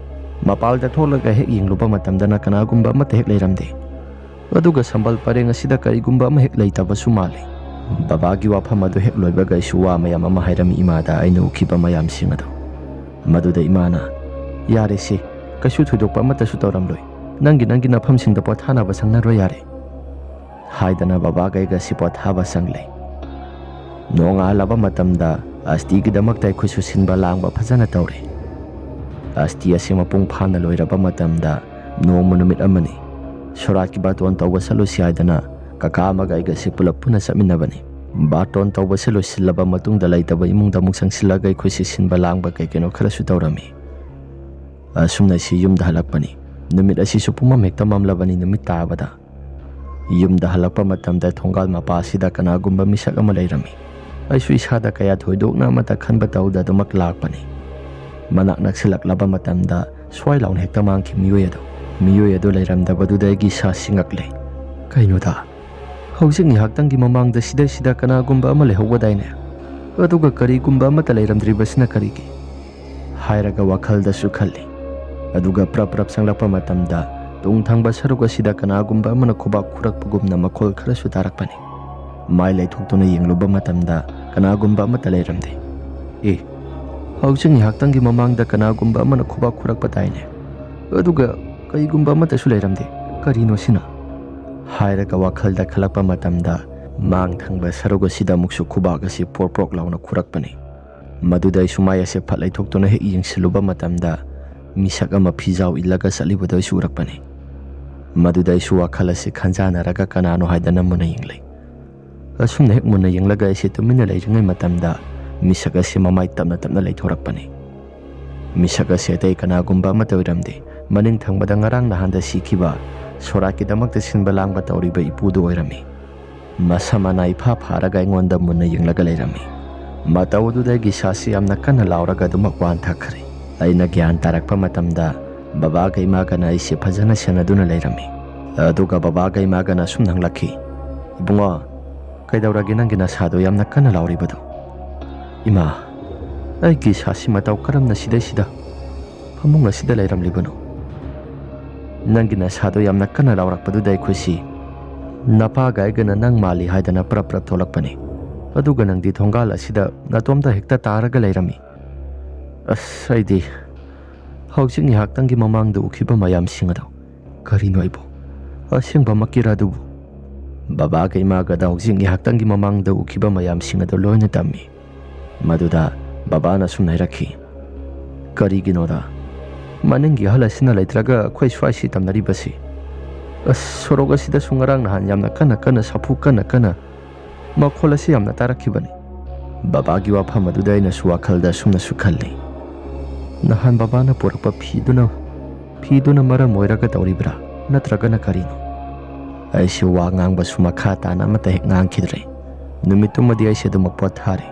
ꯃꯄꯥꯜꯗ ꯊꯣꯛꯂꯒ ꯍꯦꯛ ꯌꯦꯡꯂꯨꯕ ꯃꯇꯝꯗꯅ ꯀꯅꯥꯒꯨꯝꯕ ꯑꯃꯠꯇ ꯍꯦꯛ ꯂꯩꯔꯝꯗꯦ꯫ ꯑꯗꯨꯒ ꯁꯝꯕꯜ ꯄꯔꯦꯡ ꯑꯁꯤꯗ ꯀꯔꯤꯒꯨꯝꯕ ꯑꯃ ꯍꯦꯛ ꯂꯩꯇꯕꯁꯨ ꯃꯥꯜꯂꯤ꯫ ꯕꯕꯥꯒꯤ ꯋꯥꯐꯝ ꯑꯗꯨ ꯍꯦꯛ ꯂꯣꯏꯕꯒ ꯑꯩꯁꯨ ꯋꯥ ꯃꯌꯥꯝ ꯑꯃ ꯍꯥꯏꯔꯝꯃꯤ ꯏꯃꯥꯗ ꯑꯩꯅ ꯎꯈꯤꯕ ꯃꯌꯥꯝꯁꯤꯡ ꯑꯗꯨ꯫ ꯃꯗꯨꯗ ꯏꯃꯥꯅ, "ꯌꯥꯔꯦꯁꯦ, ꯀꯩꯁꯨ ꯊꯣꯏꯗꯣꯛꯄ ꯑꯃꯠꯇꯁꯨ ꯇꯧꯔꯝꯂꯣꯏ꯫ ꯅꯪꯒꯤ, ꯅꯪꯒꯤ ꯅꯐꯝꯁꯤꯡꯗ ꯄꯣꯊꯥꯅꯕ ꯁꯪꯅꯔꯣ ꯌꯥꯔꯦ," ꯍꯥꯏꯗꯅ ꯕꯕꯥꯒ ꯑꯩꯒꯁꯤ ꯄꯣꯊꯥꯕ ꯆꯪꯂꯦ꯫ ꯅꯣꯡꯉꯥꯜꯂꯕ ꯃꯇꯝꯗ ꯑꯁꯇꯤꯒꯤꯗꯃꯛꯇ ꯑꯩꯈꯣꯏꯁꯨ ꯁꯤꯟꯕ ꯂꯥꯡꯕ ꯐꯖꯅ ꯇꯧꯔꯦ꯫ ꯑꯁꯇꯤ ꯑꯁꯤ ꯃꯄꯨꯡ ꯐꯥꯅ ꯂꯣꯏꯔꯕ ꯃꯇꯝꯗ ꯅꯣꯡꯃ ꯅꯨꯃꯤꯠ ꯑꯃꯅꯤ꯫ ꯁꯣꯔꯥꯠꯀꯤ ꯕꯥꯇꯣꯟ ꯇꯧꯕ ꯆꯠꯂꯨꯁꯤ ꯍꯥꯏꯗꯅ ꯀꯀꯥ ꯑꯃꯒ ꯑꯩꯒꯁꯤ ꯄꯨꯂꯞ ꯄꯨꯟꯅ ꯆꯠꯃꯤꯟꯅꯕꯅꯤ꯫ ꯕꯥꯇꯣꯟ ꯇꯧꯕꯁꯦ ꯂꯣꯏꯁꯤꯜꯂꯕ ꯃꯇꯨꯡꯗ ꯂꯩꯇꯕ ꯏꯃꯨꯡꯗ ꯑꯃꯨꯛ ꯆꯪꯁꯤꯜꯂꯒ ꯑꯩꯈꯣꯏꯁꯤ ꯁꯤꯟꯕ ꯂꯥꯡꯕ ꯀꯩ ꯀꯩꯅꯣ ꯈꯔꯁꯨ ꯇꯧꯔꯝꯃꯤ꯫ ꯑꯁꯨꯝꯅ ꯑꯩꯁꯤ ꯌꯨꯝꯗ ꯍꯜꯂꯛꯄꯅꯤ꯫ ꯅꯨꯃꯤꯠ ꯑꯁꯤꯁꯨ ꯄꯨꯝꯃꯝ ꯍꯦꯛꯇ ꯃꯝꯂꯕꯅꯤ꯫ ꯅꯨꯃꯤꯠ ꯇꯥꯕꯗ ꯌꯨꯝꯗ ꯍꯜꯂꯛꯄ ꯃꯇꯝꯗ ꯊꯣꯡꯒꯥꯜ ꯃꯄꯥꯁꯤꯗ ꯀꯅꯥꯒꯨꯝꯕ ꯃꯤꯁꯛ ꯑꯃ ꯂꯩꯔꯝꯃꯤ꯫ ꯑꯩꯁꯨ ꯏꯁꯥꯗ ꯀꯌꯥ ꯊꯣꯏꯗꯣꯛꯅ ꯑꯃꯠꯇ ꯈꯟꯕ ꯇꯧꯗ ꯑꯗꯨꯃꯛ ꯂꯥꯛꯄꯅꯤ꯫ ꯃꯅꯥꯛ ꯅꯛꯁꯤꯜꯂꯛꯂꯕ ꯃꯇꯝꯗ ꯁ꯭ꯋꯥꯏ ꯂꯥꯎꯅ ꯍꯦꯛꯇ ꯃꯥꯡꯈꯤ ꯃꯤꯑꯣꯏ ꯑꯗꯨ꯫ ꯃꯤꯑꯣꯏ ꯑꯗꯨ ꯂꯩꯔꯝꯗꯕꯗꯨꯗ ꯑꯩꯒꯤ ꯏꯁꯥꯁꯤ ꯉꯛꯂꯦ꯫ ꯀꯩꯅꯣꯗ, ꯍꯧꯖꯤꯛ ꯉꯥꯏꯍꯥꯛꯇꯪꯒꯤ ꯃꯃꯥꯡꯗ ꯁꯤꯗꯩꯁꯤꯗ ꯀꯅꯥꯒꯨꯝꯕ ꯑꯃ ꯂꯩꯍꯧꯕꯗꯥꯏꯅꯦ? ꯑꯗꯨꯒ ꯀꯔꯤꯒꯨꯝꯕ ꯑꯃꯠꯇ ꯂꯩꯔꯝꯗ꯭ꯔꯤꯕꯁꯤꯅ ꯀꯔꯤꯒꯤ? ꯍꯥꯏꯔꯒ ꯋꯥꯈꯜꯗꯁꯨ ꯈꯜꯂꯤ꯫ ꯑꯗꯨꯒ ꯄ꯭ꯔꯞ ꯄ꯭ꯔꯞ ꯆꯪꯂꯛꯄ ꯃꯇꯝꯗ ꯇꯨꯡ ꯊꯪꯕ ꯁꯔꯨꯛ ꯑꯁꯤꯗ ꯀꯅꯥꯒꯨꯝꯕ ꯑꯃꯅ ꯈꯨꯕꯥꯛ ꯈꯨꯔꯛꯄꯒꯨꯝꯅ ꯃꯈꯣꯜ ꯈꯔꯁꯨ ꯇꯥꯔꯛꯄꯅꯤ꯫ ꯃꯥꯏ ꯂꯩꯊꯣꯛꯇꯨꯅ ꯌꯦꯡꯂꯨꯕ ꯃꯇꯝꯗ ꯀꯅꯥꯒꯨꯝꯕ ꯑꯃꯠꯇ ꯂꯩꯔꯝꯗꯦ꯫ "ꯑꯦ, ꯍꯧꯖꯤꯛ ꯉꯥꯏꯍꯥꯛꯇꯪꯒꯤ ꯃꯃꯥꯡꯗ ꯀꯅꯥꯒꯨꯝꯕ ꯑꯃꯅ ꯈꯨꯕꯥꯛ ꯈꯨꯔꯛꯄ ꯇꯥꯏꯅꯦ, ꯑꯗꯨꯒ ꯀꯩꯒꯨꯝꯕ ꯑꯃꯠꯇꯁꯨ ꯂꯩꯔꯝꯗꯦ꯫ ꯀꯔꯤꯅꯣ ꯁꯤꯅ?" ꯍꯥꯏꯔꯒ ꯋꯥꯈꯜꯗ ꯈꯜꯂꯛꯄ ꯃꯇꯝꯗ ꯃꯥꯡ ꯊꯪꯕ ꯁꯔꯨꯛ ꯑꯁꯤꯗ ꯑꯃꯨꯛꯁꯨ ꯈꯨꯕꯥꯛ ꯑꯁꯤ ꯄ꯭ꯔꯣꯛ ꯄ꯭ꯔꯣꯛ ꯂꯥꯎꯅ ꯈꯨꯔꯛꯄꯅꯤ꯫ ꯃꯗꯨꯗ ꯑꯩꯁꯨ ꯃꯥꯏ ꯑꯁꯦ ꯐꯠ ꯂꯩꯊꯣꯛꯇꯨꯅ ꯍꯦꯛ ꯌꯦꯡꯁꯤꯜꯂꯨꯕ ꯃꯇꯝꯗ ꯃꯤꯁꯛ ꯑꯃ ꯐꯤꯖꯥꯎ ꯏꯜꯂꯒ ꯆꯠꯂꯤꯕꯗꯨ ꯑꯩꯁꯨ ꯎꯔꯛꯄꯅꯤ꯫ ꯃꯗꯨꯗ ꯑꯩꯁꯨ ꯋꯥꯈꯜ ꯑꯁꯤ ꯈꯟꯖꯥꯟꯅꯔꯒ ꯀꯅꯥꯅꯣ ꯍꯥꯏꯗꯅ ꯃꯨꯟꯅ ꯌꯦꯡꯂꯦ꯫ ꯑꯁꯨꯝꯅ ꯍꯦꯛ ꯃꯨꯟꯅ ꯌꯦꯡꯂꯒ ꯑꯩꯁꯦ ꯇꯨꯃꯤꯟꯅ ꯂꯩꯔꯤꯉꯩ ꯃꯇꯝꯗ ꯃꯤꯁꯛ ꯑꯁꯤ ꯃꯃꯥꯏ ꯇꯞꯅ ꯇꯞꯅ ꯂꯩꯊꯣꯔꯛꯄꯅꯤ꯫ ꯃꯤꯁꯛ ꯑꯁꯤ ꯑꯇꯩ ꯀꯅꯥꯒꯨꯝꯕ ꯑꯃꯠꯇ ꯑꯣꯏꯔꯝꯗꯦ꯫ ꯃꯅꯤꯡ ꯊꯪꯕꯗ ꯉꯔꯥꯡ ꯅꯍꯥꯟꯗ ꯁꯤꯈꯤꯕ ꯁꯣꯔꯥꯠꯀꯤꯗꯃꯛꯇ ꯁꯤꯟꯕ ꯂꯥꯡꯕ ꯇꯧꯔꯤꯕ ꯏꯄꯨꯗꯨ ꯑꯣꯏꯔꯝꯃꯤ꯫ ꯃꯁꯝ ꯃꯅꯥ ꯏꯐꯥ ꯐꯥꯔꯒ ꯑꯩꯉꯣꯟꯗ ꯃꯨꯟꯅ ꯌꯦꯡꯂꯒ ꯂꯩꯔꯝꯃꯤ꯫ ꯃꯇꯧ ꯑꯗꯨꯗ ꯑꯩꯒꯤ ꯏꯁꯥꯁꯤ ꯌꯥꯝꯅ ꯀꯟꯅ ꯂꯥꯎꯔꯒ ꯑꯗꯨꯃꯛ ꯋꯥꯟꯊꯈ꯭ꯔꯦ꯫ ꯑꯩꯅ ꯒ꯭ꯌꯥꯟ ꯇꯥꯔꯛꯄ ꯃꯇꯝꯗ ꯕꯕꯥꯒ ꯏꯃꯥꯒꯅ ꯑꯩꯁꯦ ꯐꯖꯅ ꯁꯦꯟꯅꯗꯨꯅ ꯂꯩꯔꯝꯃꯤ꯫ ꯑꯗꯨꯒ ꯕꯕꯥꯒ ꯏꯃꯥꯒꯅ ꯑꯁꯨꯝꯅ ꯍꯪꯂꯛꯈꯤ, "ꯏꯕꯨꯡꯉꯣ, ꯀꯩꯗꯧꯔꯒꯦ ꯅꯪꯒꯤ ꯅꯁꯥꯗꯣ ꯌꯥꯝꯅ ꯀꯟꯅ ꯂꯥꯎꯔꯤꯕꯗꯣ?" "ꯏꯃꯥ, ꯑꯩꯒꯤ ꯏꯁꯥꯁꯤ ꯃꯇꯧ ꯀꯔꯝꯅ ꯁꯤꯗꯩꯁꯤꯗ ꯐꯃꯨꯡ ꯑꯁꯤꯗ ꯂꯩꯔꯝꯂꯤꯕꯅꯣ? ꯅꯪꯒꯤ ꯅꯁꯥꯗꯣ ꯌꯥꯝꯅ ꯀꯟꯅ ꯂꯥꯎꯔꯛꯄꯗꯨꯗ ꯑꯩꯈꯣꯏꯁꯤ ꯅꯄꯥꯒ ꯑꯩꯒꯅ ꯅꯪ ꯃꯥꯜꯂꯤ ꯍꯥꯏꯗꯅ ꯄ꯭ꯔꯞ ꯄ꯭ꯔꯞ ꯊꯣꯛꯂꯛꯄꯅꯤ꯫ ꯑꯗꯨꯒ ꯅꯪꯗꯤ ꯊꯣꯡꯒꯥꯜ ꯑꯁꯤꯗ ꯅꯇꯣꯝꯇ ꯍꯦꯛꯇ ꯇꯥꯔꯒ ꯂꯩꯔꯝꯃꯤ꯫ ꯑꯁ, ꯑꯩꯗꯤ ꯍꯧꯖꯤꯛ ꯉꯥꯏꯍꯥꯛꯇꯪꯒꯤ ꯃꯃꯥꯡꯗ ꯎꯈꯤꯕ ꯃꯌꯥꯝꯁꯤꯡ ꯑꯗꯣ ꯀꯔꯤꯅꯣ ꯑꯩꯕꯨ? ꯑꯁꯦꯡꯕꯃꯛꯀꯤꯔ ꯑꯗꯨꯕꯨ?" ꯕꯕꯥꯒ ꯏꯃꯥꯒꯗ ꯍꯧꯖꯤꯛ ꯉꯥꯏꯍꯥꯛꯇꯪꯒꯤ ꯃꯃꯥꯡꯗ ꯎꯈꯤꯕ ꯃꯌꯥꯝꯁꯤꯡ ꯑꯗꯣ ꯂꯣꯏꯅ ꯇꯝꯃꯤ꯫ ꯃꯗꯨꯗ ꯕꯕꯥꯅ ꯁꯨꯝ ꯍꯥꯏꯔꯛꯈꯤ, "ꯀꯔꯤꯒꯤꯅꯣꯗ, ꯃꯅꯤꯡꯒꯤ ꯑꯍꯜ ꯑꯁꯤꯅ ꯂꯩꯇ꯭ꯔꯒ ꯑꯩꯈꯣꯏ ꯁ꯭ꯋꯥꯏꯁꯤ ꯇꯝꯅꯔꯤꯕꯁꯤ? ꯑꯁ, ꯁꯣꯔꯣꯛ ꯑꯁꯤꯗꯁꯨ ꯉꯔꯥꯡ ꯅꯍꯥꯟ ꯌꯥꯝꯅ ꯀꯟꯅ ꯀꯟꯅ ꯁꯥꯐꯨ ꯀꯟꯅ ꯀꯟꯅ ꯃꯈꯣꯜ ꯑꯁꯤ ꯌꯥꯝꯅ ꯇꯥꯔꯛꯈꯤꯕꯅꯤ꯫" ꯕꯕꯥꯒꯤ ꯋꯥꯐꯝ ꯑꯗꯨꯗ ꯑꯩꯅꯁꯨ ꯋꯥꯈꯜꯗ ꯑꯁꯨꯝꯅꯁꯨ ꯈꯜꯂꯤ, "ꯅꯍꯥꯟ ꯕꯕꯥꯅ ꯄꯨꯔꯛꯄ ꯐꯤꯗꯨꯅ ꯐꯤꯗꯨꯅ ꯃꯔꯝ ꯑꯣꯏꯔꯒ ꯇꯧꯔꯤꯕ꯭ꯔꯥ, ꯅꯠꯇ꯭ꯔꯒꯅ ꯀꯔꯤꯅꯣ? ꯑꯩꯁꯨ ꯋꯥ ꯉꯥꯡꯕꯁꯨ ꯃꯈꯥ ꯇꯥꯅ ꯑꯃꯠꯇ ꯍꯦꯛ ꯉꯥꯡꯈꯤꯗ꯭ꯔꯦ꯫ ꯅꯨꯃꯤꯠꯇꯨꯃꯗꯤ ꯑꯩꯁꯦ ꯑꯗꯨꯃꯛ ꯄꯣꯊꯥꯔꯦ꯫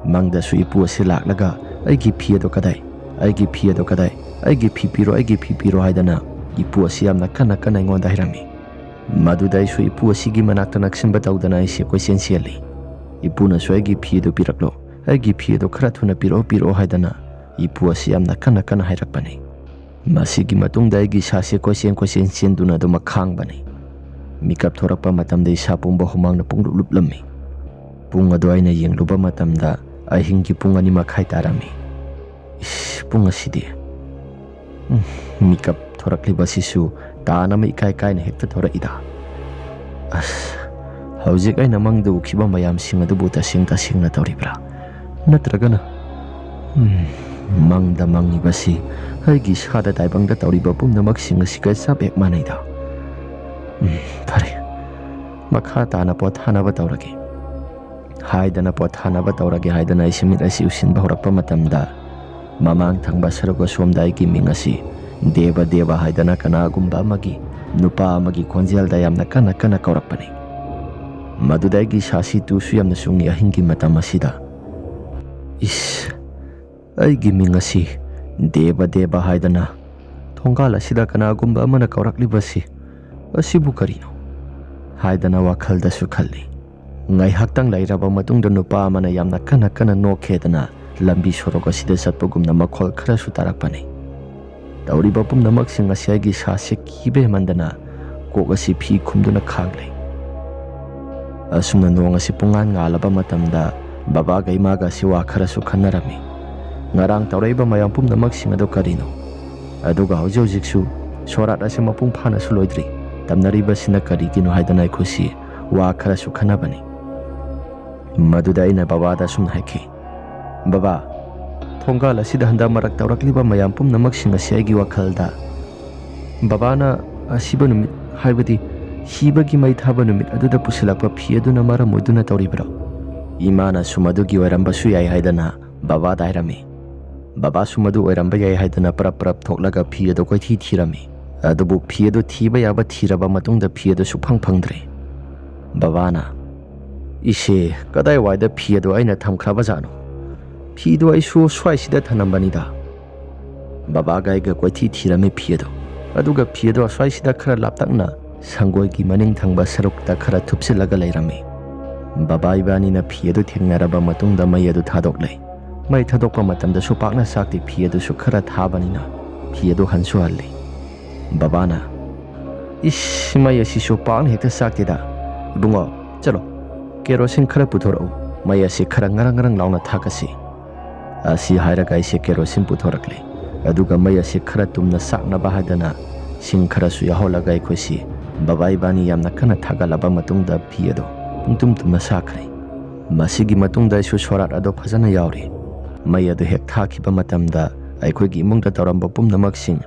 ꯃꯪꯗꯁꯨ ꯏꯄꯨ ꯑꯁꯤ ꯂꯥꯛꯂꯒ, "ꯑꯩꯒꯤ ꯐꯤ ꯑꯗꯨ ꯀꯗꯥꯏ? ꯑꯩꯒꯤ ꯐꯤ ꯑꯗꯨ ꯀꯗꯥꯏ? ꯑꯩꯒꯤ ꯐꯤ ꯄꯤꯔꯣ, ꯑꯩꯒꯤ ꯐꯤ ꯄꯤꯔꯣ" ꯍꯥꯏꯗꯅ ꯏꯄꯨ ꯑꯁꯤ ꯌꯥꯝꯅ ꯀꯟꯅ ꯀꯟꯅ ꯑꯩꯉꯣꯟꯗ ꯍꯥꯏꯔꯝꯃꯤ꯫ ꯃꯗꯨꯗ ꯑꯩꯁꯨ ꯏꯄꯨ ꯑꯁꯤꯒꯤ ꯃꯅꯥꯛꯇ ꯅꯛꯁꯤꯟꯕ ꯇꯧꯗꯅ ꯑꯩꯁꯦ ꯀꯣꯏꯆꯦꯟ ꯆꯦꯜꯂꯤ꯫ ꯏꯄꯨꯅꯁꯨ "ꯑꯩꯒꯤ ꯐꯤ ꯑꯗꯨ ꯄꯤꯔꯛꯂꯣ, ꯑꯩꯒꯤ ꯐꯤ ꯑꯗꯨ ꯈꯔ ꯊꯨꯅ ꯄꯤꯔꯛꯑꯣ, ꯄꯤꯔꯛꯑꯣ" ꯍꯥꯏꯗꯅ ꯏꯄꯨ ꯑꯁꯤ ꯌꯥꯝꯅ ꯀꯟꯅ ꯀꯟꯅ ꯍꯥꯏꯔꯛꯄꯅꯤ꯫ ꯃꯁꯤꯒꯤ ꯃꯇꯨꯡꯗ ꯑꯩꯒꯤ ꯏꯁꯥꯁꯦ ꯀꯣꯏꯆꯦꯟ ꯀꯣꯏꯆꯦꯟ ꯆꯦꯟꯗꯨꯅ ꯑꯗꯨꯃꯛ ꯈꯥꯡꯕꯅꯤ꯫ ꯃꯤꯀꯞ ꯊꯣꯔꯛꯄ ꯃꯇꯝꯗ ꯏꯁꯥ ꯄꯨꯝꯕ ꯍꯨꯃꯥꯡꯅ ꯄꯨꯡꯂꯨꯞ ꯂꯨꯞꯂꯝꯃꯤ꯫ ꯄꯨꯡ ꯑꯗꯨ ꯑꯩꯅ ꯌꯦꯡꯂꯨꯕ ꯃꯇꯝꯗ ꯑꯍꯤꯡꯒꯤ ꯄꯨꯡ ꯑꯅꯤ ꯃꯈꯥꯏ ꯇꯥꯔꯝꯃꯤ꯫ ꯏꯁ, ꯄꯨꯡ ꯑꯁꯤꯗꯤ? ꯎꯝ, ꯃꯤꯀꯞ ꯊꯣꯔꯛꯂꯤꯕ ꯑꯁꯤꯁꯨ ꯇꯥꯟ ꯑꯃ ꯏꯀꯥꯏ ꯀꯥꯏꯅ ꯍꯦꯛꯇ ꯊꯣꯔꯛꯏꯗ꯫ ꯑꯁ, ꯍꯧꯖꯤꯛ ꯑꯩꯅ ꯃꯪꯗ ꯎꯈꯤꯕ ꯃꯌꯥꯝꯁꯤꯡ ꯑꯗꯨꯕꯨ ꯇꯁꯦꯡ ꯇꯁꯦꯡꯅ ꯇꯧꯔꯤꯕ꯭ꯔꯥ? ꯅꯠꯇ꯭ꯔꯒꯅ, ꯎꯝ, ꯃꯪꯗ ꯃꯪꯉꯤꯕꯁꯤ ꯑꯩꯒꯤ ꯏꯁꯥꯗ ꯇꯥꯏꯕꯪꯗ ꯇꯧꯔꯤꯕ ꯄꯨꯝꯅꯃꯛꯁꯤꯡ ꯑꯁꯤꯒ ꯆꯞ ꯍꯦꯛ ꯃꯥꯟꯅꯩꯗ꯫ ꯎꯝ, ꯐꯔꯦ, ꯃꯈꯥ ꯇꯥꯅ ꯄꯣꯊꯥꯅꯕ ꯇꯧꯔꯒꯦ ꯍꯥꯏꯗꯅ, ꯄꯣꯊꯥꯅꯕ ꯇꯧꯔꯒꯦ ꯍꯥꯏꯗꯅ ꯑꯩꯁꯦ ꯃꯤꯠ ꯑꯁꯤ ꯎꯁꯤꯟꯕ ꯍꯧꯔꯛꯄ ꯃꯇꯝꯗ, ꯃꯃꯥꯡ ꯊꯪꯕ ꯁꯔꯨꯛ ꯑꯁꯣꯝꯗ ꯑꯩꯒꯤ ꯃꯤꯡ ꯑꯁꯤ ꯗꯦꯕ ꯗꯦꯕ ꯍꯥꯏꯗꯅ ꯀꯅꯥꯒꯨꯝꯕ ꯑꯃꯒꯤ ꯅꯨꯄꯥ ꯑꯃꯒꯤ ꯈꯣꯟꯖꯦꯜꯗ ꯌꯥꯝꯅ ꯀꯟꯅ ꯀꯟꯅ ꯀꯧꯔꯛꯄꯅꯤ꯫ ꯃꯗꯨꯗ ꯑꯩꯒꯤ ꯏꯁꯥꯁꯤ ꯇꯨꯁꯨ ꯌꯥꯝꯅ ꯆꯨꯡꯉꯤ ꯑꯍꯤꯡꯒꯤ ꯃꯇꯝ ꯑꯁꯤꯗ꯫ ꯏꯁ, ꯑꯩꯒꯤ ꯃꯤꯡ ꯑꯁꯤ ꯗꯦꯕ ꯗꯦꯕ ꯍꯥꯏꯗꯅ ꯊꯣꯡꯒꯥꯜ ꯑꯁꯤꯗ ꯀꯅꯥꯒꯨꯝꯕ ꯑꯃꯅ ꯀꯧꯔꯛꯂꯤꯕꯁꯤ ꯑꯁꯤꯕꯨ ꯀꯔꯤꯅꯣ ꯍꯥꯏꯗꯅ ꯋꯥꯈꯜꯗꯁꯨ ꯈꯜꯂꯤ꯫ ꯉꯥꯏꯍꯥꯛꯇꯪ ꯂꯩꯔꯕ ꯃꯇꯨꯡꯗ ꯅꯨꯄꯥ ꯑꯃꯅ ꯌꯥꯝꯅ ꯀꯟꯅ ꯀꯟꯅ ꯅꯣꯛꯈꯦꯗꯅ ꯂꯝꯕꯤ ꯁꯣꯔꯣꯛ ꯑꯁꯤꯗ ꯆꯠꯄꯒꯨꯝꯅ ꯃꯈꯣꯜ ꯈꯔꯁꯨ ꯇꯥꯔꯛꯄꯅꯤ꯫ ꯇꯧꯔꯤꯕ ꯄꯨꯝꯅꯃꯛꯁꯤꯡ ꯑꯁꯤ ꯑꯩꯒꯤ ꯏꯁꯥꯁꯦ ꯀꯤꯕ ꯍꯦꯟꯃꯟꯗꯅ ꯀꯣꯛ ꯑꯁꯤ ꯐꯤ ꯈꯨꯝꯗꯨꯅ ꯈꯥꯡꯂꯦ꯫ ꯑꯁꯨꯝꯅ ꯅꯣꯡ ꯑꯁꯤ ꯄꯨꯡꯉꯥꯟ ꯉꯥꯜꯂꯕ ꯃꯇꯝꯗ ꯕꯕꯥꯒ ꯏꯃꯥꯒ ꯑꯁꯤ ꯋꯥ ꯈꯔꯁꯨ ꯈꯟꯅꯔꯝꯃꯤ꯫ ꯉꯔꯥꯡ ꯇꯧꯔꯛꯏꯕ ꯃꯌꯥꯝ ꯄꯨꯝꯅꯃꯛꯁꯤꯡ ꯑꯗꯨ ꯀꯔꯤꯅꯣ? ꯑꯗꯨꯒ ꯍꯧꯖꯤꯛ ꯍꯧꯖꯤꯛꯁꯨ ꯁꯣꯔꯥꯠ ꯑꯁꯤ ꯃꯄꯨꯡ ꯐꯥꯅꯁꯨ ꯂꯣꯏꯗ꯭ꯔꯤ꯫ ꯇꯝꯅꯔꯤꯕꯁꯤꯅ ꯀꯔꯤꯒꯤꯅꯣ ꯍꯥꯏꯗꯅ ꯑꯩꯈꯣꯏꯁꯤ ꯋꯥ ꯈꯔꯁꯨ ꯈꯟꯅꯕꯅꯤ꯫ ꯃꯗꯨꯗ ꯑꯩꯅ ꯕꯕꯥꯗ ꯑꯁꯨꯝꯅ ꯍꯥꯏꯈꯤ, "ꯕꯕꯥ, ꯊꯣꯡꯒꯥꯜ ꯑꯁꯤꯗ ꯍꯟꯗꯛ ꯃꯔꯛ ꯇꯧꯔꯛꯂꯤꯕ ꯃꯌꯥꯝ ꯄꯨꯝꯅꯃꯛꯁꯤꯡ ꯑꯁꯤ ꯑꯩꯒꯤ ꯋꯥꯈꯜꯗ ꯕꯕꯥꯅ ꯑꯁꯤꯕ ꯅꯨꯃꯤꯠ, ꯍꯥꯏꯕꯗꯤ ꯁꯤꯕꯒꯤ ꯃꯩ ꯊꯥꯕ ꯅꯨꯃꯤꯠ ꯑꯗꯨꯗ ꯄꯨꯁꯤꯜꯂꯛꯄ ꯐꯤ ꯑꯗꯨꯅ ꯃꯔꯝ ꯑꯣꯏꯗꯨꯅ ꯇꯧꯔꯤꯕ꯭ꯔꯣ?" ꯏꯃꯥꯅꯁꯨ ꯃꯗꯨꯒꯤ ꯑꯣꯏꯔꯝꯕꯁꯨ ꯌꯥꯏ ꯍꯥꯏꯗꯅ ꯕꯕꯥꯗ ꯍꯥꯏꯔꯝꯃꯤ꯫ ꯕꯕꯥꯁꯨ ꯃꯗꯨ ꯑꯣꯏꯔꯝꯕ ꯌꯥꯏ ꯍꯥꯏꯗꯨꯅ ꯄꯔꯞ ꯄꯔꯞ ꯊꯣꯛꯂꯒ ꯐꯤ ꯑꯗꯨ ꯀꯣꯏꯊꯤ ꯊꯤꯔꯝꯃꯤ꯫ ꯑꯗꯨꯕꯨ ꯐꯤ ꯑꯗꯨ ꯊꯤꯕ ꯌꯥꯕ ꯊꯤꯔꯕ ꯃꯇꯨꯡꯗ ꯐꯤ ꯑꯗꯨ ꯁꯨꯛꯐꯪ ꯐꯪꯗ꯭ꯔꯦ꯫ ꯕꯕꯥꯅ, "ꯏꯁꯦ, ꯀꯗꯥꯏꯋꯥꯏꯗ ꯐꯤ ꯑꯗꯨ ꯑꯩꯅ ꯊꯝꯈ꯭ꯔꯕꯖꯥꯠꯅꯣ? ꯐꯤꯗꯨ ꯑꯩꯁꯨ ꯁ꯭ꯋꯥꯏꯁꯤꯗ ꯊꯅꯝꯕꯅꯤꯗ꯫" ꯕꯕꯥꯒ ꯑꯩꯒ ꯀꯣꯏꯊꯤ ꯊꯤꯔꯝꯃꯤ ꯐꯤ ꯑꯗꯨ꯫ ꯑꯗꯨꯒ ꯐꯤ ꯑꯗꯨ ꯑꯁ꯭ꯋꯥꯏꯁꯤꯗ ꯈꯔ ꯂꯥꯞꯇꯛꯅ ꯁꯪꯒꯣꯏꯒꯤ ꯃꯅꯤꯡ ꯊꯪꯕ ꯁꯔꯨꯛꯇ ꯈꯔ ꯊꯨꯞꯆꯤꯜꯂꯒ ꯂꯩꯔꯝꯃꯤ꯫ ꯕꯕꯥ ꯏꯕꯥꯅꯤꯅ ꯐꯤ ꯑꯗꯨ ꯊꯦꯡꯅꯔꯕ ꯃꯇꯨꯡꯗ ꯃꯩ ꯑꯗꯨ ꯊꯥꯗꯣꯛꯂꯦ꯫ ꯃꯩ ꯊꯥꯗꯣꯛꯄ ꯃꯇꯝꯗꯁꯨ ꯄꯥꯛꯅ ꯆꯥꯛꯇꯦ, ꯐꯤ ꯑꯗꯨꯁꯨ ꯈꯔ ꯊꯥꯕꯅꯤꯅ ꯐꯤ ꯑꯗꯨ ꯍꯟꯁꯨ ꯍꯜꯂꯤ꯫ ꯕꯕꯥꯅ, "ꯏꯁ, ꯃꯩ ꯑꯁꯤꯁꯨ ꯄꯥꯛꯅ ꯍꯦꯛꯇ ꯆꯥꯛꯇꯦꯗ꯫ ꯏꯕꯨꯡꯉꯣ, ꯆꯠꯂꯣ, ꯀꯦꯔꯣꯁꯤꯟ ꯈꯔ ꯄꯨꯊꯣꯔꯛꯎ꯫ ꯃꯩ ꯑꯁꯤ ꯈꯔ ꯉꯔꯪ ꯉꯔꯪ ꯂꯥꯎꯅ ꯊꯥꯛꯀꯁꯤ꯫" ꯑꯁꯤ ꯍꯥꯏꯔꯒ ꯑꯩꯁꯦ ꯀꯦꯔꯣꯁꯤꯟ ꯄꯨꯊꯣꯔꯛꯂꯦ꯫ ꯑꯗꯨꯒ ꯃꯩ ꯑꯁꯤ ꯈꯔ ꯇꯨꯝꯅ ꯆꯥꯛꯅꯕ ꯍꯥꯏꯗꯅ ꯁꯤꯡ ꯈꯔꯁꯨ ꯌꯥꯎꯍꯜꯂꯒ ꯑꯩꯈꯣꯏꯁꯤ ꯕꯕꯥ ꯏꯕꯥꯅꯤ ꯌꯥꯝꯅ ꯀꯟꯅ ꯊꯥꯒꯠꯂꯕ ꯃꯇꯨꯡꯗ ꯐꯤ ꯑꯗꯨ ꯄꯨꯡꯇꯨꯝ ꯇꯨꯝꯅ ꯁꯥꯈ꯭ꯔꯦ꯫ ꯃꯁꯤꯒꯤ ꯃꯇꯨꯡꯗ ꯑꯩꯁꯨ ꯁꯣꯔꯥꯠ ꯑꯗꯨ ꯐꯖꯅ ꯌꯥꯎꯔꯦ꯫ ꯃꯩ ꯑꯗꯨ ꯍꯦꯛ ꯊꯥꯈꯤꯕ ꯃꯇꯝꯗ ꯑꯩꯈꯣꯏꯒꯤ ꯏꯃꯨꯡꯗ ꯇꯧꯔꯝꯕ ꯄꯨꯝꯅꯃꯛꯁꯤꯡ,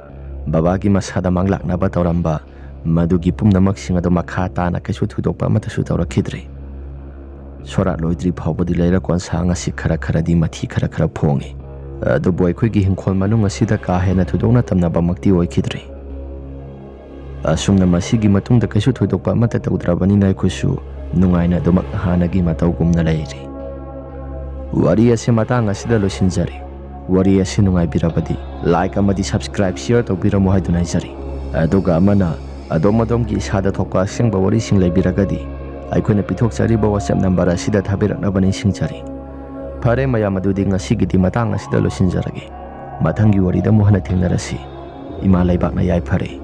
ꯕꯕꯥꯒꯤ ꯃꯁꯥꯗ ꯃꯪꯂꯥꯛꯅꯕ ꯇꯧꯔꯝꯕ, ꯃꯗꯨꯒꯤ ꯄꯨꯝꯅꯃꯛꯁꯤꯡ ꯑꯗꯨ ꯃꯈꯥ ꯇꯥꯅ ꯀꯩꯁꯨ ꯊꯣꯏꯗꯣꯛꯄ ꯑꯃꯠꯇꯁꯨ ꯇꯧꯔꯛꯈꯤꯗ꯭ꯔꯦ꯫ ꯁꯣꯔꯥꯠ ꯂꯣꯏꯗ꯭ꯔꯤ ꯐꯥꯎꯕꯗꯤ ꯂꯩꯔꯛ ꯀꯣꯟꯁꯥꯡ ꯑꯁꯤ ꯈꯔ ꯈꯔꯗꯤ ꯃꯊꯤ ꯈꯔ ꯈꯔ ꯐꯣꯡꯉꯤ꯫ ꯑꯗꯨꯕꯨ ꯑꯩꯈꯣꯏꯒꯤ ꯍꯤꯡꯈꯣꯜ ꯃꯅꯨꯡ ꯑꯁꯤꯗ ꯀꯥ ꯍꯦꯟꯅ ꯊꯣꯏꯗꯣꯛꯅ ꯇꯝꯅꯕꯃꯛꯇꯤ ꯑꯣꯏꯈꯤꯗ꯭ꯔꯦ꯫ ꯑꯁꯨꯝꯅ ꯃꯁꯤꯒꯤ ꯃꯇꯨꯡꯗ ꯀꯩꯁꯨ ꯊꯣꯏꯗꯣꯛꯄ ꯑꯃꯠꯇ ꯇꯧꯗ꯭ꯔꯕꯅꯤꯅ ꯑꯩꯈꯣꯏꯁꯨ ꯅꯨꯡꯉꯥꯏꯅ ꯑꯗꯨꯃꯛ ꯍꯥꯟꯅꯒꯤ ꯃꯇꯧꯒꯨꯝꯅ ꯂꯩꯔꯤ꯫ ꯋꯥꯔꯤ ꯑꯁꯤ ꯃꯇꯥꯡ ꯑꯁꯤꯗ ꯂꯣꯏꯁꯤꯟꯖꯔꯦ꯫ ꯋꯥꯔꯤ ꯑꯁꯤ ꯅꯨꯡꯉꯥꯏꯕꯤꯔꯕꯗꯤ like ꯑꯃꯗꯤ subscribe, share ꯇꯧꯕꯤꯔꯝꯃꯨ ꯍꯥꯏꯗꯨꯅ ꯍꯥꯏꯖꯔꯤ꯫ ꯑꯗꯨꯒ ꯑꯃꯅ ꯑꯗꯣꯝ ꯑꯗꯣꯝꯒꯤ ꯏꯁꯥꯗ ꯊꯣꯛꯄ ꯑꯁꯦꯡꯕ ꯋꯥꯔꯤꯁꯤꯡ ꯂꯩꯕꯤꯔꯒꯗꯤ ꯑꯩꯈꯣꯏꯅ ꯄꯤꯊꯣꯛꯆꯔꯤꯕ WhatsApp number ꯑꯁꯤꯗ ꯊꯥꯕꯤꯔꯛꯅꯕ ꯅꯤꯡꯁꯤꯡꯖꯔꯤ꯫ ꯐꯔꯦ ꯃꯌꯥꯝ, ꯑꯗꯨꯗꯤ ꯉꯁꯤꯒꯤꯗꯤ ꯃꯇꯥꯡ ꯑꯁꯤꯗ ꯂꯣꯏꯁꯤꯟꯖꯔꯒꯦ꯫ ꯃꯊꯪꯒꯤ ꯋꯥꯔꯤꯗ ꯑꯃꯨꯛ ꯍꯟꯅ ꯊꯦꯡꯅꯔꯁꯤ꯫ ꯏꯃꯥ ꯂꯩꯕꯥꯛꯅ ꯌꯥꯏꯐꯔꯦ꯫